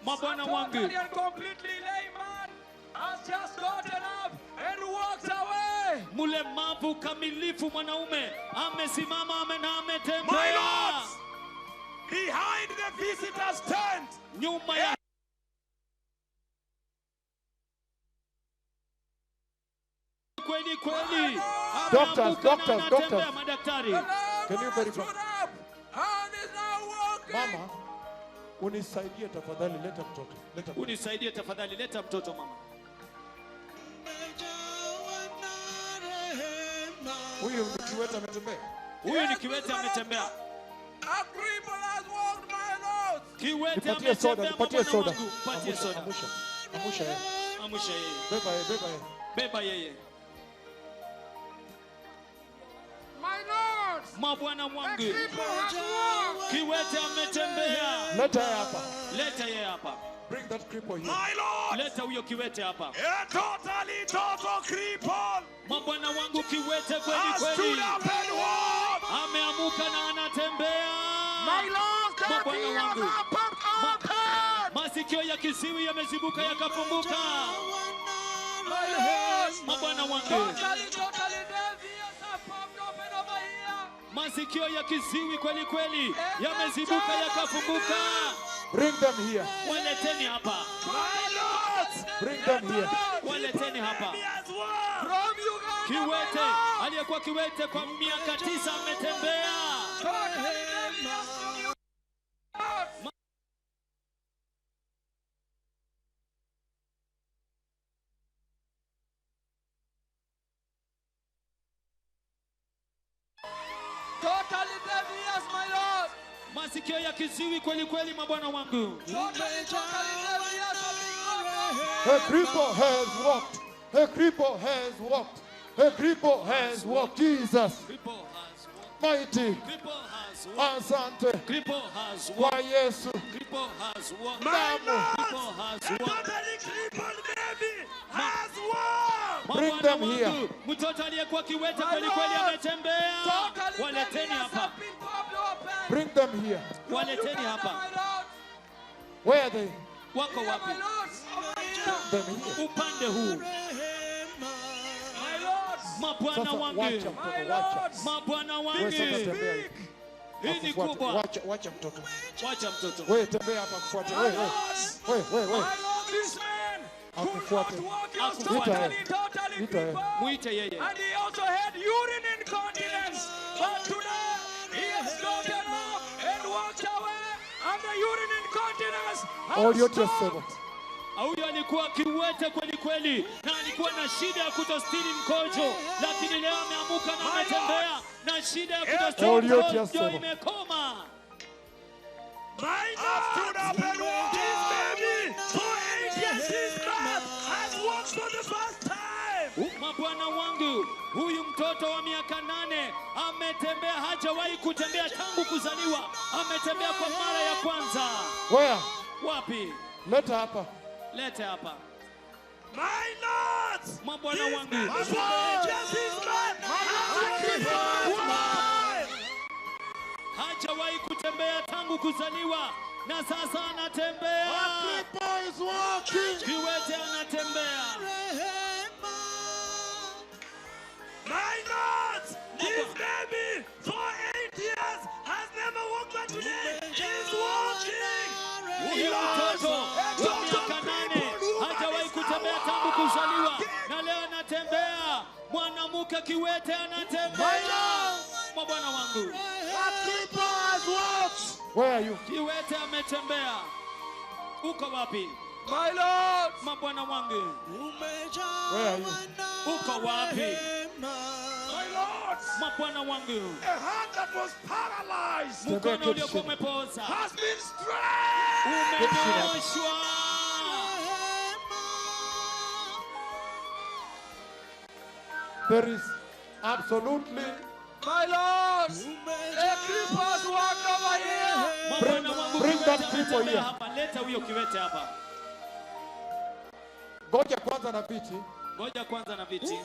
Mabwana wangu, Totally and completely layman has just gotten up and walked away. mlemavu kamilifu mwanaume amesimama na My ametembea lords, behind the visitors' tent, nyuma ya kweli kweli, Doctors, ameanguka na doctors, anatembea. doctors. Madaktari, Can you verify? Stood up and is now walking. Mama, unisaidie tafadhali, leta mtoto. Leta mtoto. unisaidie tafadhali, leta mtoto mama. Huyu ni kiwete ametembea. Huyu ni kiwete ametembea, A cripple has walked, my lords. kiwete Nipatie soda, ametembea. nipatie Mabwana soda. wangu, patie Amusha, soda, amusha. Amusha yeye. amusha yeye, Beba yeye, beba yeye. beba yeye. My lords. Mabwana wangu, Cripple has walked. kiwete ametembea, Leta yeye hapa. leta yeye hapa, Bring that cripple here. my lord, leta huyo kiwete hapa. a totally total cripple Mabwana wangu, kiwete kweli has kweli stood up and walked. ameamuka na anatembea. My lords, the Mabwana ears wangu. are popped open. Masikio ya kiziwi yamezibuka yakafunguka. My lords. Mabwana wangu, Totally, totally deaf ears are popped open over here. masikio ya kiziwi kweli kweli yamezibuka yakafunguka. Bring them here. Waleteni hapa, My lords, Bring them here. waleteni hapa. he has walked. From Uganda, Kiwete my lords. aliyekuwa kiwete kwa miaka 9 ametembea. Totally deaf ears from Uganda. Totally deaf ears, my lord. Masikio ya kiziwi kweli kweli, mabwana wangu. A cripple has walked. A cripple has walked. A cripple has walked. Jesus. Cripple has walked. Mighty. Cripple has walked. Asante. Cripple has Kwa walked. Yesu. Cripple has walked. Damu. Cripple has A walked. totally crippled baby has walked. Bring Mabwana them wangu, here. Mtoto aliyekuwa kiwete My kweli kweli Lord. ametembea. Totally Waleteni deaf ears hapa. have been popped open. Bring them here. Waleteni Uganda, hapa. my lord. Where are they? Wako Here, wapi? my lords. Over here. Them here. Upande huu. My lords. Mabwana Sasa wangu. wacha My mtoto, wacha. lords. Mabwana Wewe sasa wangu. tembea hivi. Hii ni Akufuate. kubwa. Wacha, wacha mtoto. Wacha mtoto. Wewe tembea hapa kufuate. My Wewe, lords. wewe, wewe, wewe. My lord, this man could Akufuate. not walk. He was Akufuate. totally, totally Ita yeye. crippled. Muite yeye. And he also had urine incontinence. But today, he has gotten up and walked away. And the urine incontinence has All your stopped. servants. Huyo alikuwa kiwete kweli kweli na alikuwa na shida ya kutostiri mkojo, lakini leo ameamuka na ametembea na shida ya kutostiri All your mkojo servants. imekoma. My Lord, stood up and walked. This baby for 8 years since birth has walked for the first time. Mabwana wangu, huyu mtoto wa miaka 8 ametembea, hajawahi kutembea tangu kuzaliwa, ametembea kwa mara ya kwanza. Where? Wapi? Leta hapa. Lete hapa. My Lord, Mabwana this wangu, baby for 8 years since birth has walked for the first time. hajawahi kutembea tangu kuzaliwa na sasa anatembea. Cripple is walking. Kiwete anatembea. My Lord, this baby for 8 years has never walked, but today is walking. Huyu mtoto wa miaka 8 hajawahi kutembea tangu kuzaliwa na leo anatembea. Mwanamke kiwete anatembea. Mabwana wangu, A cripple has walked. Where are you? kiwete ametembea. Uko wapi? My lord. Mabwana wangu, Where are you? uko wapi? My Lord, Mabwana wangu, a hand that was paralyzed mkono keti uliokuwa chini. umepooza has been stretched. umenyoshwa. There is absolutely My lord. A cripple has walked over here. Mabwana wangu, bring that kiwete cripple ametembea here. hapa. Leta huyo kiwete hapa. Ngoja kwanza na viti. Ngoja kwanza na viti.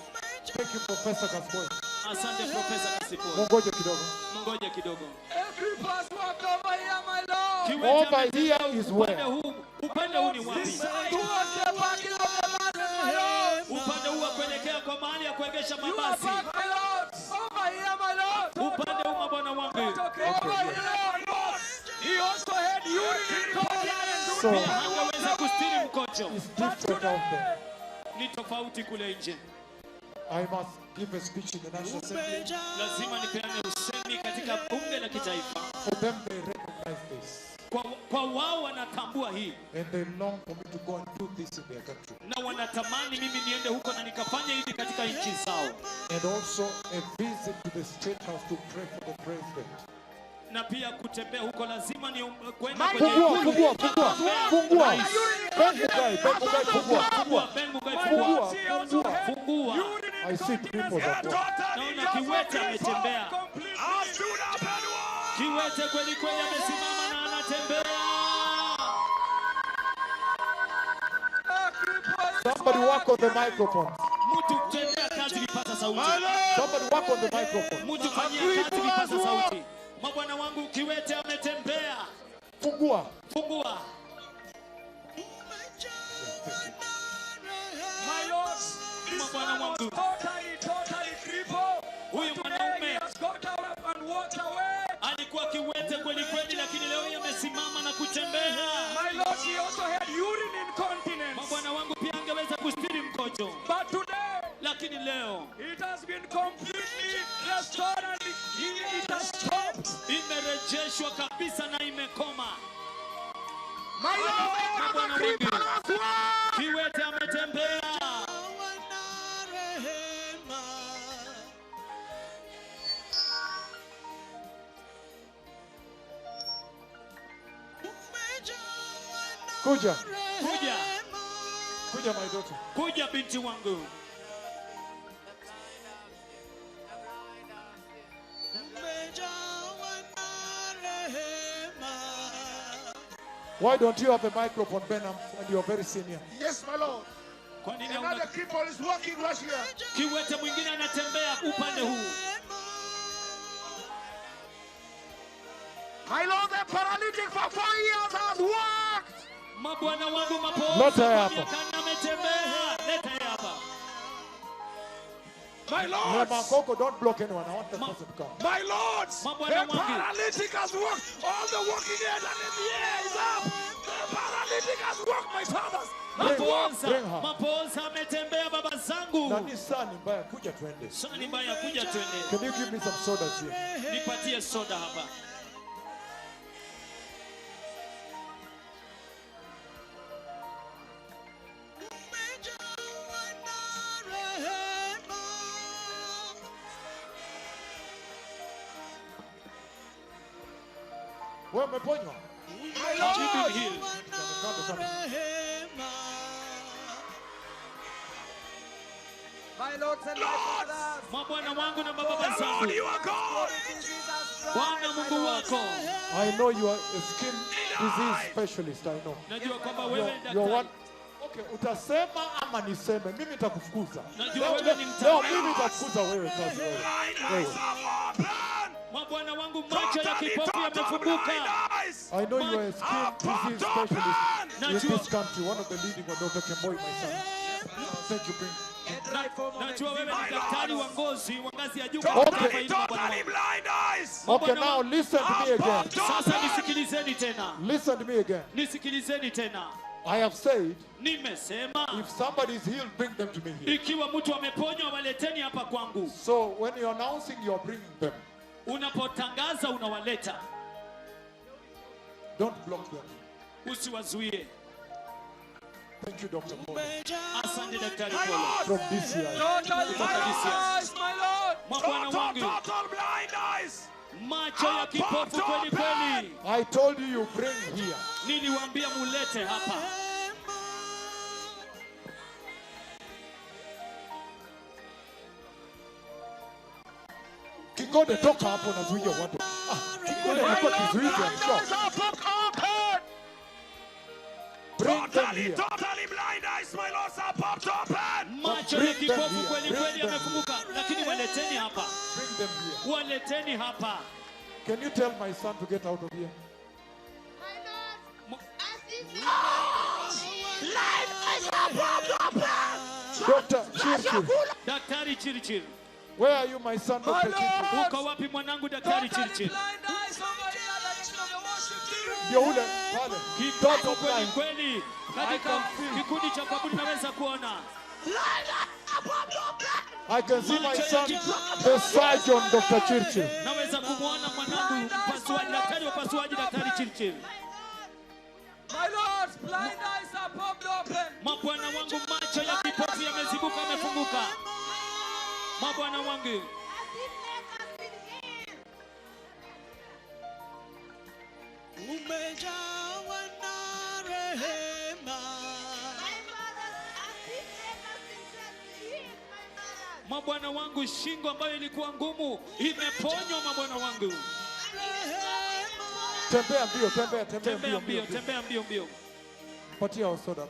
Thank you Professor Kasboy. Asante Profesa Kasipul. Mungoje kidogo. Ngoja kidogo. A cripple has walked over here, my lord. Kiwete Over ametembea here is upande where? huu. Upande huu ni wapi? This side towards the parking of the buses, my lord. Upande huu wa kuelekea kwa mahali ya kuegesha You are mabasi. back, my lord. Over here, my lord. Upande huu mabwana wangu. Over here, my lord. He also had urine incontinence. So Pia hangeweza kustiri mkojo. it's different out there. Ni tofauti kule nje. I must give a speech in the National Assembly. Lazima nipeane usemi katika bunge la kitaifa. For them, they recognize this. Kwa wao wanatambua hii And they long for me to go and do this in their country. na wanatamani mimi niende huko na nikafanya hivi katika nchi zao, And also a visit to the State House to pray for the president. na pia kutembea huko lazima ni kwenda kwenye Fungua, ikulu. fungua, fungua, fungua. Ben Mugai, Ben Mugai, fungua, Fungua, Ben Mugai, fungua. fungua, fungua. Fungua. I see cripples at work. Naona kiwete ametembea. Kiwete kweli kweli amesimama na anatembea. Somebody work on the microphone. Mtu tendea kazi vipaza sauti. Somebody work on the microphone. Mtu fanyia kazi vipaza sauti. Mabwana wangu, kiwete ametembea. Fungua. Fungua. My lord, this Mabwana man was wangu. totally, totally crippled. Huyu Today he mwanaume has got up and walked away. alikuwa kiwete kweli kweli, lakini leo hii amesimama na kutembea. My lord, he also had urine incontinence. Mabwana wangu, pia angeweza kustiri mkojo, But today, lakini leo it has been completely restored and it has stopped. imerejeshwa kabisa na imekoma. My Lord, Mabwana wangu, kiwete ametembea. Kuja. Kuja. Kuja, my daughter. Kuja binti wangu. Why don't you have a microphone, Benham, and you're very senior? Yes, my Lord. Kwa nini Another hauna cripple is walking right here. kiwete mwingine anatembea upande huu? My Lord, the paralytic for 4 years has walked. Mabwana wangu mapooza Leta kwa hapa. miaka nne ametembea. Leta yeye hapa. My Lord, Mama Koko, don't block anyone. I want that person to come. my Lord, Mabwana the wangu. paralytic has walked. All the walking dead and in the air is up. The paralytic has walked, my fathers. Has walked. Mapooza, Bring her. mapooza ametembea baba zangu. Nani saa ni mbaya, kuja tuende. Sani mbaya, kuja twende. Can you give me some sodas here? Nipatie soda hapa. Wewe umeponywa? My Have you Lord, been healed? Kando, kando. My lords and my fathers. Mabwana wangu na mababa the Lord, zangu. you are God. Jesus Christ, Bwana my Mungu Lord. wako. I know you are a skin disease specialist. I know. Najua kwamba wewe ni You're one. daktari. Okay, utasema ama niseme? Mimi nitakufukuza. Najua Leo, wewe ni leo mtaalamu. mimi nitakufukuza wewe kazi wewe. Blind eyes are open. Mabwana wangu macho ya Totally, kipofu total yamefunguka. blind eyes. I know you are a skin disease specialist in Najua this country, one of the leading one, Dr. Kemboi, my son. Thank you, bring. A dry form of Najua wewe eczema. ni daktari wa ngozi wa ngazi ya juu katika taifa Totally, hili mabwana totally wangu. blind eyes. Okay, now listen to me again. Sasa nisikilizeni tena. Listen to me again. Nisikilizeni tena. I have said, Nimesema if somebody is healed, bring them to me here. ikiwa mtu ameponywa waleteni hapa kwangu. So when you're announcing, you're bringing them. Unapotangaza unawaleta, Don't block them. usiwazuie. Thank you, Dr. Paul, Asante Daktari My Polo. Lord, from DCI. Totally blind eyes, my Lord. Mabwana total, wangu, total blind eyes. macho ya kipofu kweli kweli. I told you, you bring here. Niliwaambia mulete hapa. Kingode, toka hapo nazuia watu. Ah, Kingode My anakuwa Lord, kizuizi, I'm blind sure. eyes are popped open. Bring them Totally, here. totally blind eyes, my lords, are popped open. Macho ya Bring them kipofu here. kweli Bring kweli them yamefunguka, lakini waleteni hapa, Bring them here. waleteni hapa. Can you tell my son to get out of here? My Lord, as if Blind eyes are popped open. Dr. Chirchir, Daktari Chirchir, where are you, my son, My Dr. Chirchir? Lord. uko wapi mwanangu Daktari Totally Chirchir? blind eyes over here, direction of the worship team. Ndio ule pale. Kipofu Total kweli blind. kweli, I katika can see. kikundi cha kuabudu naweza kuona I can see my son, the surgeon, Dr. Chirchir. naweza kumwona mwanangu mpasuaji, daktari wa upasuaji, Daktari Chirchir. My lords, blind eyes are popped open. Mabwana wangu, macho ya kipofu yamezibuka, yamefunguka. Mabwana wangu, as if neck has been healed. Umejawa na rehema. My fathers, as if neck has been healed, my fathers. mabwana wangu, shingo ambayo ilikuwa ngumu imeponywa. Mabwana wangu, Tembea mbio, tembea, tembea tembea mbio, mbio, mbio. tembea mbio mbio, Patia hao soda.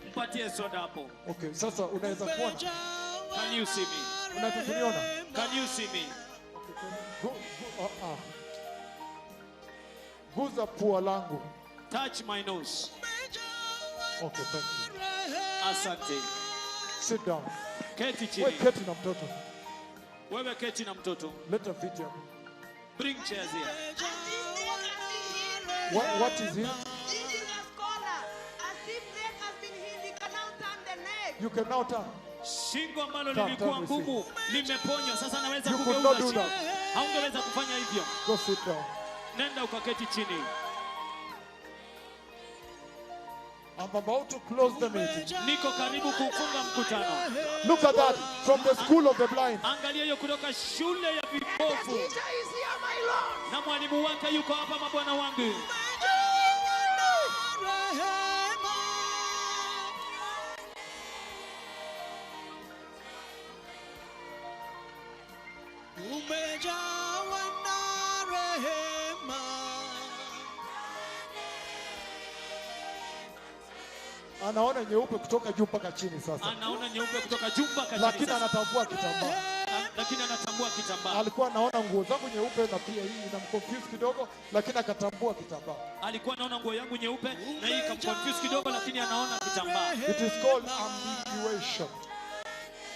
mpatie soda hapo. Okay, sasa unaweza kuona. Can you see me? Unaweza kuniona? Can you see me? Gu, ah, ah. Guza pua langu. Touch my nose. Okay, thank you. Asante. Sit down. Keti Wewe chini. keti na mtoto. Wewe keti na mtoto. Leta viti hapo. Bring chairs here. As if neck has been healed. What is it? This is a scholar. As if neck has been healed, he can now turn the neck. You can now turn. Shingo ambalo Come, lilikuwa come, we see. ngumu limeponywa. Sasa naweza You could kugeuza not do shingo. that. Haungeweza kufanya hivyo. Go sit down. Nenda ukaketi chini. I'm about to close the meeting. Niko karibu kufunga mkutano. Look at that from the school of the blind. Angalia hiyo kutoka shule ya vipofu, Teacher is here, my Lord. na mwalimu wake yuko hapa, mabwana wangu. Umejawa na rehema. Umejawa na rehema. Anaona nyeupe kutoka juu mpaka chini sasa. Anaona nyeupe kutoka juu mpaka chini. Lakini sasa. anatambua kitambaa. Lakini anatambua kitambaa. Alikuwa anaona nguo zangu nyeupe na pia hii inamconfuse kidogo, lakini akatambua kitambaa. Alikuwa anaona nguo yangu nyeupe na hii ikamconfuse kidogo, lakini anaona kitambaa. It is called ambiguation.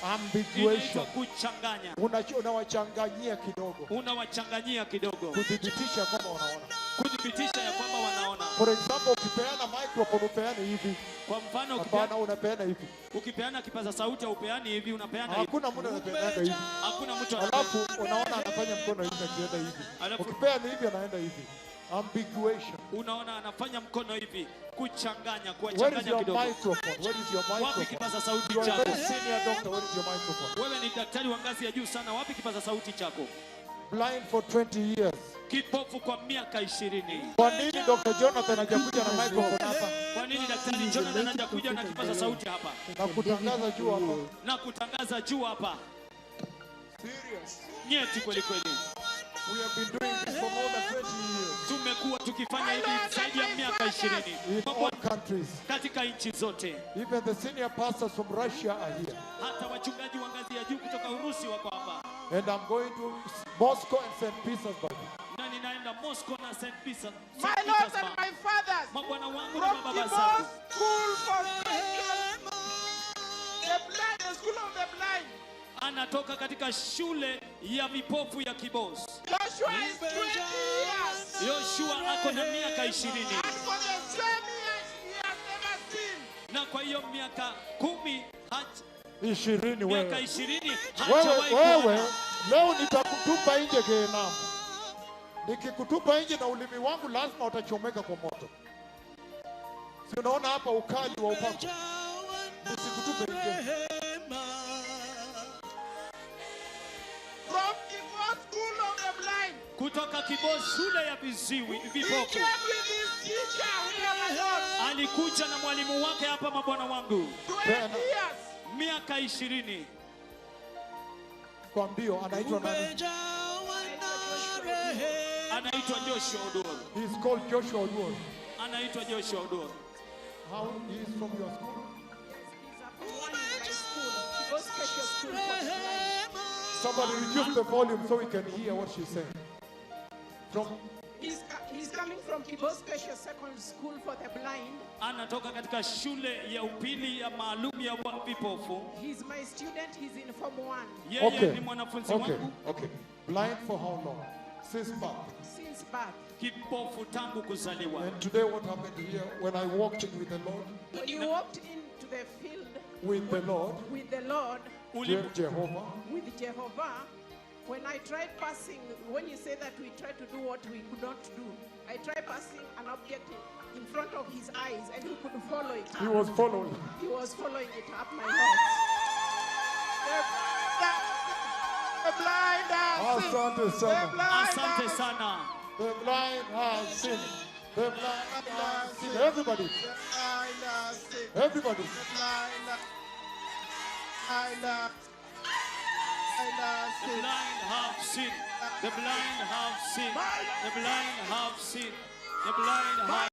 Ambiguation. Inaitwa kuchanganya. Unawachanganyia kidogo. Unawachanganyia kidogo. Kudhibitisha kwamba wanaona. Kudhibitisha ya kwamba wanaona. For example, ukipeana microphone upeane hivi. Kwa mfano hapana, unapeana hivi. Ukipeana kipaza sauti au upeani hivi, unapeana hivi. Hakuna mtu anapeana hivi. Hakuna mtu. Alafu unaona anafanya mkono hivi akienda hivi. Ukipeana hivi anaenda hivi. Ambiguation. Unaona anafanya mkono hivi, kuchanganya, kuwachanganya kidogo. Where is your microphone? Where is your microphone? Wapi kipaza sauti You are chako? very senior doctor. Where is your microphone? Wewe ni daktari wa ngazi ya juu sana. Wapi kipaza sauti chako? Blind for 20 years. Kipofu kwa miaka 20. Kwa nini Dr. Jonathan hajakuja na microphone hapa? Kwa nini Daktari Jonathan hajakuja na kipaza sauti hapa? Na kutangaza juu hapa. Na kutangaza juu hapa. Serious. Nyeti kweli kweli. We have been doing this for more than 20 years. Tumekuwa tukifanya hivi zaidi ya miaka 20. In all countries. Katika nchi zote. Even the senior pastors from Russia are here. Hata wachungaji wa ngazi ya juu kutoka Urusi wako hapa. And I'm going to Moscow and St. Petersburg. Na ninaenda Moscow na St. Petersburg. My lords and my fathers. Mabwana wangu na mababa zangu. School for special. The blind, the school of the blind. Anatoka katika shule ya vipofu ya Kibos. Joshua is 20 years. Joshua ako na miaka 20. And for the same years he has never seen. Na kwa hiyo miaka 10 20 wewe. Miaka 20 hajawahi wewe leo nitakutupa nje Gehenna. Nikikutupa nje na ulimi wangu lazima utachomeka kwa moto. Si unaona hapa ukali wa upako? Nisikutupe nje. From Kibos School of the Blind. Kutoka Kibos shule ya viziwi vipofu. Alikuja na mwalimu wake hapa mabwana wangu. 20 years. Miaka 20. Kwa mbio anaitwa nani? Anaitwa Joshua Oduor. He is called Joshua Oduor. Anaitwa Joshua Oduor. How he is from your school? Yes, he's a special school for the blind. Somebody reduce the volume so we can hear what she's saying. From He's coming from Kibos Special Secondary School for the Blind. Anatoka katika shule ya upili ya maalum ya vipofu. He's my student. He's in form 1. Yeye ni mwanafunzi wangu. Okay. Blind for how long? Since birth. Since birth. Kipofu tangu kuzaliwa. And today what happened here when I walked in with the Lord? When you walked into the field with the Lord. With the Lord. Jehovah. With Jehovah. When I tried passing, when you say that we tried to do what we could not do, I tried passing an object in front of his eyes and he could follow it up. He was following. He was following it up, my Lord. The blind has seen. Asante sana. Asante sana. The blind has seen. The blind has seen. Everybody. The blind has seen. Everybody. The blind has The blind have seen. The blind have seen. The blind have seen. The blind have